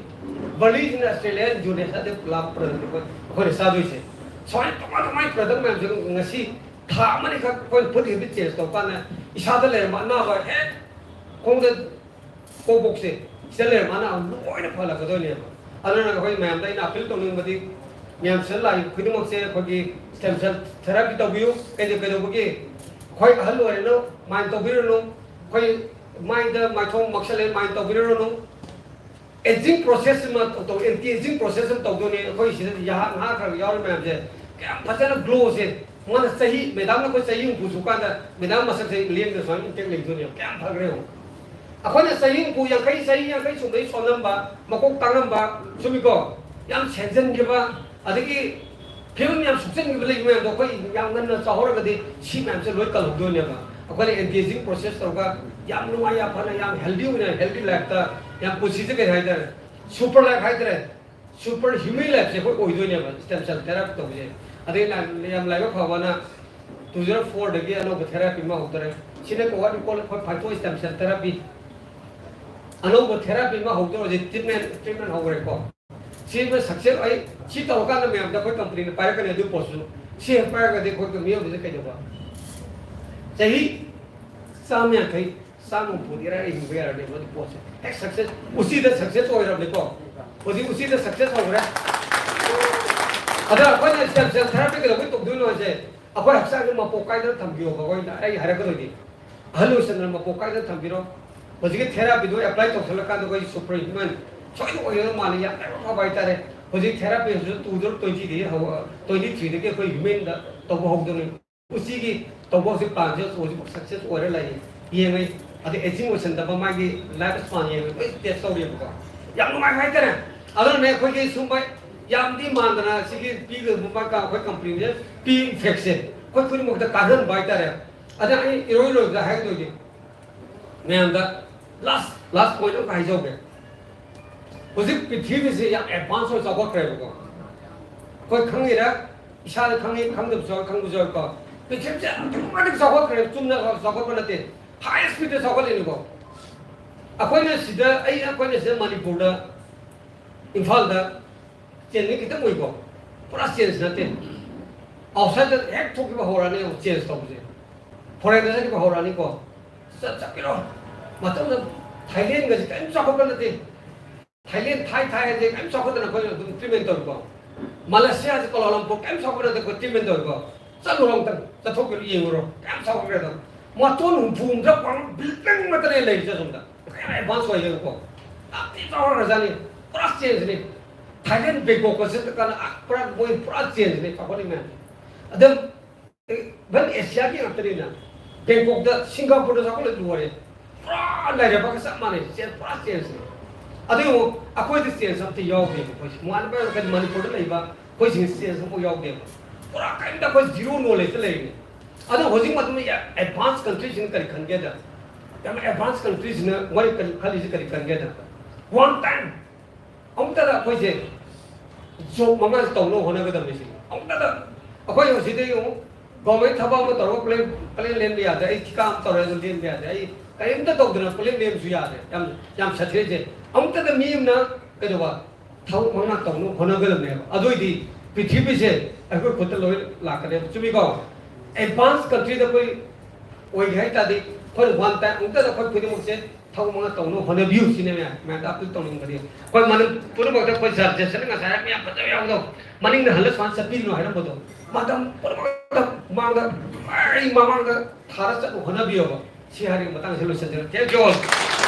ꯕꯔꯂꯤꯁꯤꯅ ꯑꯁꯇ꯭ꯔꯦꯂꯤꯌꯥ, ꯏꯟꯗꯣꯅꯦꯁꯤꯌꯥꯗ ꯄꯨꯂꯞ product ꯑꯩꯈꯣꯏ, ꯑꯩꯈꯣꯏꯅ ꯆꯥꯗꯣꯏꯁꯦ꯫ ꯁꯨꯃꯥꯏꯅ ꯇꯣꯉꯥꯟ ꯇꯣꯉꯥꯟꯕ product ꯃꯌꯥꯝꯁꯦ ꯉꯁꯤ ꯊꯥ ꯑꯃꯅꯤ ꯈꯛ ꯑꯩꯈꯣꯏꯅ food habit change ꯇꯧꯀꯥꯟꯗ ꯏꯁꯥꯗ ꯂꯩꯔꯝꯕ ꯑꯅꯥꯕ ꯍꯦꯛ ꯈꯣꯡꯗ ꯀꯣꯕꯣꯛꯁꯦ ꯁꯤꯗ ꯂꯩꯔꯝꯕ ꯑꯅꯥꯕ ꯂꯣꯏꯅ ꯐꯍꯜꯂꯛꯀꯗꯣꯏꯅꯦꯕ꯫ ꯑꯗꯨꯅ ꯑꯩꯈꯣꯏ ꯃꯌꯥꯝꯗ ꯑꯩꯅ appeal ꯇꯧꯅꯤꯡꯕꯗꯤ, ꯃꯌꯥꯝ ꯁꯤꯗ ꯂꯥꯛꯏꯕ ꯈꯨꯗꯤꯡꯃꯛꯁꯦ ꯑꯩꯈꯣꯏꯒꯤ stem cell therapy ꯇꯧꯕꯤꯌꯨ꯫ ꯀꯩꯗꯧ-, ꯀꯩꯗꯧꯕꯒꯤ? ꯑꯩꯈꯣꯏ ꯑꯍꯜ ꯑꯣꯏꯔꯦꯅ mind ꯇꯧꯕꯤꯔꯨꯅꯨ꯫ ꯑꯩꯈꯣꯏ ꯃꯥꯏꯗ ꯃꯥꯏꯊꯣꯡ ꯃꯛꯁꯜꯂꯦ mind ꯇꯧꯕꯤꯔꯨꯔꯅꯨ꯫ Aging process ꯑꯃ ꯇꯧ-, anti aging process ꯑꯃ ꯇꯧꯗꯣꯏꯅꯦ꯫ ꯑꯩꯈꯣꯏ ꯁꯤꯗ ꯌꯥꯍꯥꯛ ꯉꯥꯏꯍꯥꯛ ꯈꯔ ꯌꯥꯎꯔꯤ ꯃꯌꯥꯝꯁꯦ ꯀꯌꯥꯝ ꯐꯖꯅ glowꯁꯦ꯫ ꯃꯥꯅ ꯆꯍꯤ, madamꯅ ꯑꯩꯈꯣꯏ ꯆꯍꯤ ꯍꯨꯝꯐꯨ ꯁꯨꯔꯀꯥꯟꯗ madam ꯃꯁꯛꯁꯦ ꯂꯦꯡꯗꯅ ꯁꯨꯃꯥꯏꯅ intact ꯂꯩꯗꯣꯏꯅꯦꯕ꯫ ꯀꯌꯥꯝ ꯐꯈ꯭ꯔꯦ ꯌꯦꯡꯉꯨ꯫ ꯑꯩꯈꯣꯏꯅ ꯆꯍꯤ ꯍꯨꯝꯐꯨ, ꯌꯥꯡꯈꯩ, ꯆꯍꯤ ꯌꯥꯡꯈꯩ ꯁꯨꯝꯕꯩ ꯁꯣꯟꯂꯝꯕ, ꯃꯀꯣꯛ ꯇꯥꯡꯉꯝꯕ, ꯆꯨꯝꯃꯤꯀꯣ? ꯌꯥꯝ ꯁꯦꯟꯖꯟꯈꯤꯕ, ꯑꯗꯒꯤ ꯐꯤꯕꯝ ꯌꯥꯝ ꯁꯣꯛꯆꯟꯈꯤꯕ ꯂꯩꯕ ꯃꯌꯥꯝꯗꯣ ꯑꯩꯈꯣꯏ ꯌꯥꯝ ꯉꯟꯅ ꯆꯥꯎꯍꯧꯔꯒꯗꯤ ꯁꯤ ꯃꯌꯥꯝꯁꯦ ꯂꯣꯏ ꯀꯜꯍꯧꯗꯣꯏꯅꯦꯕ꯫ ꯑꯩꯈꯣꯏꯅ anti aging process ꯇꯧꯔꯒ ꯌꯥꯝ ꯅꯨꯡꯉꯥꯏ ꯌꯥꯝ ꯐꯅ ꯌꯥꯝ healthy ꯑꯣꯏꯅ healthy lifeꯇ ꯌꯥꯝ ꯄꯨꯟꯁꯤꯁꯦ ꯀꯩ ꯍꯥꯏꯇꯥꯔꯦ, super life ꯍꯥꯏꯇꯥꯔꯦ꯫ super human life ꯁꯦ ꯑꯩꯈꯣꯏ ꯑꯣꯏꯗꯣꯏꯅꯦꯕ stem cell therapy ꯇꯧꯕꯁꯦ꯫ ꯑꯗꯩ ꯂꯥꯏ-, ꯌꯥꯝ ꯂꯥꯏꯕꯛ ꯐꯕꯅ two thousand four ꯗꯒꯤ ꯑꯅꯧꯕ therapy ꯑꯃ ꯍꯧꯗꯣꯔꯦ꯫ ꯁꯤꯅ what we call ꯑꯩꯈꯣꯏ phyto stem cell therapy꯫ ꯑꯅꯧꯕ therapy ꯑꯃ ꯍꯧꯗꯣꯔꯦ, ꯍꯧꯖꯤꯛ treatment, treatment ꯍꯧꯈ꯭ꯔꯦꯀꯣ꯫ ꯁꯤꯃ success ꯑꯩ ꯁꯤ ꯇꯧꯔꯀꯥꯟꯗ ꯃꯌꯥꯝꯗ ꯑꯩꯈꯣꯏ company ꯅ ꯄꯥꯏꯔꯛꯀꯅꯤ꯫ ꯑꯗꯨ ꯄꯣꯠꯁꯨ ꯁꯤ ꯍꯦꯛ ꯄꯥꯏꯔꯒꯗꯤ ꯑꯩꯈꯣꯏ ꯃꯤꯑꯣꯏꯕꯁꯦ ꯀꯩꯗꯧꯕ? ꯆꯍꯤ ꯆꯥꯝꯃ ꯌꯥꯡꯈꯩ, ꯆꯥꯝꯃ ꯍꯨꯝꯐꯨꯗꯤ ꯑꯔꯥꯏ ꯍꯤꯡꯕ ꯌꯥꯔꯅꯤ꯫ ꯃꯗꯨ ꯄꯣꯠꯁꯦ ꯍꯦꯛ success, ꯎꯆꯤꯗ success ꯑꯣꯏꯔꯕꯅꯤꯀꯣ꯫ ꯍꯧꯖꯤꯛ ꯎꯆꯤꯗ success ꯍꯧꯈ꯭ꯔꯦ꯫ ꯑꯗ ꯑꯩꯈꯣꯏꯅ stem cell therapy ꯀꯩꯗꯧꯕꯩ ꯇꯧꯗꯣꯏꯅꯣ ꯍꯥꯏꯁꯦ, ꯑꯩꯈꯣꯏ ꯍꯛꯆꯥꯡꯁꯦ ꯃꯄꯣꯛ ꯀꯥꯏꯗꯅ ꯊꯝꯕꯤꯌꯣꯕ꯫ ꯑꯩꯈꯣꯏꯅ, ꯑꯩ ꯍꯥꯏꯔꯛꯀꯗꯣꯏꯅꯤ, ꯑꯍꯜ ꯑꯣꯏꯁꯟꯗꯅ ꯃꯄꯣꯛ ꯀꯥꯏꯗꯅ ꯊꯝꯕꯤꯔꯣ꯫ ꯍꯧꯖꯤꯛꯀꯤ therapy ꯗꯣ apply ꯇꯧꯁꯜꯂꯀꯥꯟꯗ ꯑꯩꯈꯣꯏ super human ꯁꯣꯏꯗꯅ ꯑꯣꯏꯒꯗꯧ ꯃꯥꯜꯂꯦ꯫ ꯌꯥꯝ ꯂꯥꯏꯕꯛ ꯐꯕ ꯍꯥꯏꯇꯥꯔꯦ꯫ ꯍꯧꯖꯤꯛ therapy ꯁꯤꯁꯨ two thousand twenty ꯗꯒꯤ ꯍꯧ-, twenty three ꯗꯒꯤ ꯑꯩꯈꯣꯏ human ꯗ ꯇꯧꯕ ꯍꯧꯗꯣꯏꯅꯤ꯫ ꯎꯆꯤꯒꯤ ꯇꯧꯕ ꯍꯧꯖꯤꯛ plan ꯁꯦ ꯍꯧꯖꯤꯛ success ꯑꯣꯏꯔ ꯂꯩꯔꯤ꯫ ꯌꯦꯡꯉꯦ꯫ ꯑꯗꯩ aging ꯑꯣꯏꯁꯟꯗꯕ ꯃꯥꯒꯤ life span ꯌꯦꯡꯉꯦ꯫ ꯂꯣꯏ test ꯇꯧꯔꯦꯕꯀꯣ꯫ ꯌꯥꯝ ꯅꯨꯡꯉꯥꯏꯕ ꯍꯥꯏꯇꯥꯔꯦ꯫ ꯑꯗꯨꯅꯅꯦ ꯑꯩꯈꯣꯏꯒꯤ ꯁꯨꯝꯕ ꯌꯥꯝꯗꯤ ꯃꯥꯟꯗꯅ ꯁꯤꯒꯤ ꯄꯤꯒꯗꯕ ꯑꯩꯈꯣꯏ company ꯁꯦ ꯄꯤ effect ꯁꯦ ꯑꯩꯈꯣꯏ ꯈꯨꯗꯤꯡꯃꯛꯇ ꯀꯥꯟꯅꯍꯟꯕ ꯍꯥꯏꯇꯥꯔꯦ꯫ ꯑꯗ ꯑꯩ ꯏꯔꯣꯏ ꯂꯣꯏꯕꯗ ꯍꯥꯏꯒꯗꯣꯏꯅꯤ ꯃꯌꯥꯝꯗ, last, last point ꯑꯃꯈꯛ ꯍꯥꯏꯖꯍꯧꯒꯦ꯫ ꯍꯧꯖꯤꯛ ꯄ꯭ꯔꯤꯊꯤꯕꯤꯁꯦ ꯌꯥꯝ advance ꯑꯣꯏ ꯆꯥꯎꯈꯠꯈ꯭ꯔꯦꯕꯀꯣ꯫ ꯑꯩꯈꯣꯏ ꯈꯪꯉꯤꯔ, ꯏꯁꯥꯗ ꯈꯪꯉꯤ, ꯈꯪꯗꯕꯁꯨ ꯌꯥꯎꯏ, ꯈꯪꯕꯁꯨ ꯌꯥꯎꯏꯀꯣ꯫ ꯄ꯭ꯔꯤꯊꯤꯕꯤꯁꯦ ꯑꯗꯨꯛꯀꯤ ꯃꯇꯤꯛ ꯆꯥꯎꯈꯠꯈ꯭ꯔꯦ, ꯆꯨꯝꯅ ꯆꯥꯎꯈꯠꯄ ꯅꯠꯇꯦ, high speed ꯗ ꯆꯥꯎꯈꯠꯂꯤꯅꯤꯀꯣ꯫ ꯑꯩꯈꯣꯏꯅ ꯁꯤꯗ, ꯑꯩ, ꯑꯩꯈꯣꯏꯅ ꯁꯤꯗ ꯃꯅꯤꯄꯨꯔꯗ, ꯏꯝꯐꯥꯜꯗ change ꯈꯤꯇꯪ ꯎꯏꯀꯣ, ꯄꯨꯔꯥ change ꯅꯠꯇꯦ꯫ Outside ꯗ ꯍꯦꯛ ꯊꯣꯛꯈꯤꯕ ꯍꯧꯔꯛꯑꯅꯤ change ꯇꯧꯕꯁꯦ꯫ Foreign ꯗ ꯆꯠꯈꯤꯕ ꯍꯧꯔꯛꯑꯅꯤꯀꯣ꯫ ꯆꯠ-, ꯆꯠꯄꯤꯔꯣ꯫ ꯃꯇꯝꯗ ꯊꯥꯏꯂꯦꯟꯒꯁꯦ ꯀꯔꯤꯝ ꯆꯥꯎꯈꯠꯄ ꯅꯠꯇꯦ꯫ ꯊꯥꯏꯂꯦꯟ, ꯊꯥꯏ, ꯊꯥꯏ ꯍꯥꯏꯁꯦ ꯀꯔꯤꯝ ꯆꯥꯎꯈꯠꯇꯅ ꯑꯩꯈꯣꯏꯅ ꯑꯗꯨꯝ treatment ꯇꯧꯔꯤꯀꯣ꯫ ꯃꯂꯦꯁꯤꯌꯥꯁꯦ ꯀꯣꯂꯥꯂꯝꯄꯨꯔ ꯀꯔꯤꯝ ꯆꯥꯎꯈꯠꯄ ꯅꯠꯇꯦ, ꯑꯩꯈꯣꯏ treatment ꯇꯧꯔꯤꯀꯣ꯫ ꯆꯠꯂꯨꯔꯣ ꯑꯃꯨꯛꯇꯪ, ꯆꯠꯊꯣꯛꯄꯤꯔꯣ, ꯌꯦꯡꯉꯨꯔꯣ꯫ ꯀꯌꯥꯝ ꯆꯥꯎꯈꯠꯈ꯭ꯔꯦ ꯑꯗꯣ꯫ ꯃꯇꯣꯟ ꯍꯨꯝꯐꯨ ꯍꯨꯝꯗ꯭ꯔꯥ ꯋꯥꯡꯕ building ꯃꯛꯇꯅꯦ ꯂꯩꯔꯤꯁꯦ ꯑꯁꯣꯝꯗ꯫ ꯀꯌꯥꯝ advance ꯑꯣꯏꯒꯦꯕꯀꯣ꯫ ꯌꯥꯝ ꯊꯤ ꯆꯥꯎꯈꯠꯈ꯭ꯔꯖꯥꯠꯅꯤ꯫ ꯄꯨꯔꯥ change ꯅꯤ꯫ ꯊꯥꯏꯂꯦꯟ ꯕꯦꯡꯀꯣꯛꯀ ꯆꯠꯂꯀꯥꯟꯗ, ꯑꯥ, ꯄꯨꯔꯥ ꯃꯣꯏ ꯄꯨꯔꯥ change ꯅꯤ ꯆꯥꯎꯈꯠꯂꯤ ꯃꯌꯥꯝꯁꯦ꯫ ꯑꯗꯨꯝ ꯏꯚꯟ ꯑꯦꯁꯤꯌꯥꯒꯤ ꯉꯥꯛꯇꯅꯤꯅ꯫ ꯕꯦꯡꯀꯣꯛꯇ, ꯁꯤꯡꯒꯥꯄꯨꯔꯗ ꯆꯥꯎꯈꯠꯂ ꯂꯣꯏꯔꯦ꯫ ꯄꯨꯔꯥ ꯂꯩꯔꯕꯒ ꯆꯞ ꯃꯥꯟꯅꯩ꯫ Change, ꯄꯨꯔꯥ change ꯅꯤ꯫ ꯑꯗꯨ ꯌꯦꯡꯉꯨ, ꯑꯩꯈꯣꯏꯗ change ꯑꯝꯇ ꯌꯥꯎꯗꯦꯕ꯫ ꯑꯩꯈꯣꯏꯁꯦ ꯃꯥꯟꯅꯕ ꯀꯩꯅꯣ, ꯃꯅꯤꯄꯨꯔꯗ ꯂꯩꯕ ꯑꯩꯈꯣꯏꯁꯤꯡ change ꯑꯃꯐꯥꯎ ꯌꯥꯎꯗꯦꯕ꯫ ꯄꯨꯔꯥ ꯀꯔꯤꯝꯇ ꯑꯩꯈꯣꯏ zero knowledge ꯇ ꯂꯩꯔꯤꯅꯦ꯫ ꯑꯗꯣ ꯍꯧꯖꯤꯛ ꯃꯇꯝꯗ advance country ꯁꯤꯡꯅ ꯀꯔꯤ ꯈꯟꯒꯦꯗ? ꯌꯥꯝ advance country ꯁꯤꯡꯅ ꯃꯣꯏ ꯀꯔꯤ ꯈꯜꯂꯤꯁꯦ ꯀꯔꯤ ꯈꯟꯒꯦꯗ? One time ꯑꯃꯨꯛꯇꯗ ꯑꯩꯈꯣꯏꯁꯦ ꯖꯣꯕ ꯃꯉꯥꯁꯦ ꯇꯧꯅꯕ ꯍꯣꯠꯅꯒꯗꯕꯅꯤ ꯁꯤꯅꯤ꯫ ꯑꯃꯨꯛꯇꯗ ꯑꯩꯈꯣꯏ ꯍꯧꯖꯤꯛꯇꯩ ꯑꯃꯨꯛ ꯒꯣꯔꯃꯦꯟ ꯊꯕꯛ ꯑꯃ ꯇꯧꯔꯒ ꯄ꯭ꯂꯦꯟ ꯄ꯭ꯂꯦꯟ ꯂꯦꯟꯕ ꯌꯥꯗꯦ, ꯑꯩ ꯊꯤꯀꯥ ꯑꯃ ꯇꯧꯔꯦ ꯑꯗꯨ ꯂꯦꯟꯕ ꯌꯥꯗꯦ, ꯑꯩ ꯀꯔꯤꯝꯇ ꯇꯧꯗꯅ ꯄ꯭ꯂꯦꯟ ꯂꯦꯟꯕꯁꯨ ꯌꯥꯗꯦ꯫ ꯌꯥꯝ ꯌꯥꯝ ꯁꯥꯊꯤꯔꯤꯁꯦ꯫ ꯑꯃꯨꯛꯇꯗ ꯃꯤ ꯑꯃꯅ ꯀꯩꯗꯧꯕ ꯊꯕꯛ ꯃꯉꯥ ꯇꯧꯅꯕ ꯍꯣꯠꯅꯒꯗꯕꯅꯦꯕ꯫ ꯑꯗꯨꯑꯣꯏꯗꯤ ꯄ꯭ꯔꯤꯊꯤꯕꯤꯁꯦ ꯑꯩꯈꯣꯏ ꯈꯨꯠꯇ ꯂꯣꯏ ꯂꯥꯛꯀꯅꯦꯕ꯫ ꯆꯨꯝꯃꯤꯀꯣ? ꯑꯦꯗꯚꯥꯟꯁ ꯀꯟꯇ꯭ꯔꯤꯗ ꯑꯩꯈꯣꯏ ꯑꯣꯏꯒꯦ ꯍꯥꯏ ꯇꯥꯔꯗꯤ ꯑꯩꯈꯣꯏꯅ ꯋꯥꯟ ꯇꯥꯏꯝ ꯑꯃꯨꯛꯇꯗ ꯑꯩꯈꯣꯏ ꯈꯨꯗꯤꯡꯃꯛꯁꯦ ꯊꯕꯛ ꯃꯉꯥ ꯇꯧꯅꯕ ꯍꯣꯠꯅꯕꯤꯌꯨ ꯁꯤꯅꯦ ꯃꯌꯥꯝ꯫ ꯃꯌꯥꯝꯗ ꯑꯄꯤꯜ ꯇꯧꯅꯤꯡꯕꯗꯤ ꯑꯩꯈꯣꯏ ꯃꯅꯤꯄꯨꯔ ꯄꯨꯝꯅꯃꯛꯇ ꯑꯩꯈꯣꯏ ꯖꯔ ꯖꯦꯁꯟ ꯉꯁꯥꯏ ꯃꯌꯥꯝ ꯐꯖꯕ ꯌꯥꯎꯕꯗꯣ ꯃꯅꯤꯡꯗ ꯍꯜꯂ ꯁꯨꯃꯥꯏꯅ ꯆꯠꯄꯤꯒꯅꯨ ꯍꯥꯏꯔꯝꯕꯗꯣ ꯃꯇꯝ ꯄꯨꯝꯅꯃꯛꯇ ꯃꯥꯡꯗ ꯑꯩ ꯃꯃꯥꯡꯗ ꯊꯥꯔ ꯆꯠꯅꯕ ꯍꯣꯠꯅꯕꯤꯌꯣꯕ꯫ ꯁꯤ ꯍꯥꯏꯔꯒ ꯃꯇꯥꯡꯁꯤ ꯂꯣꯏꯁꯤꯟꯖꯔꯦ꯫ Thank you all.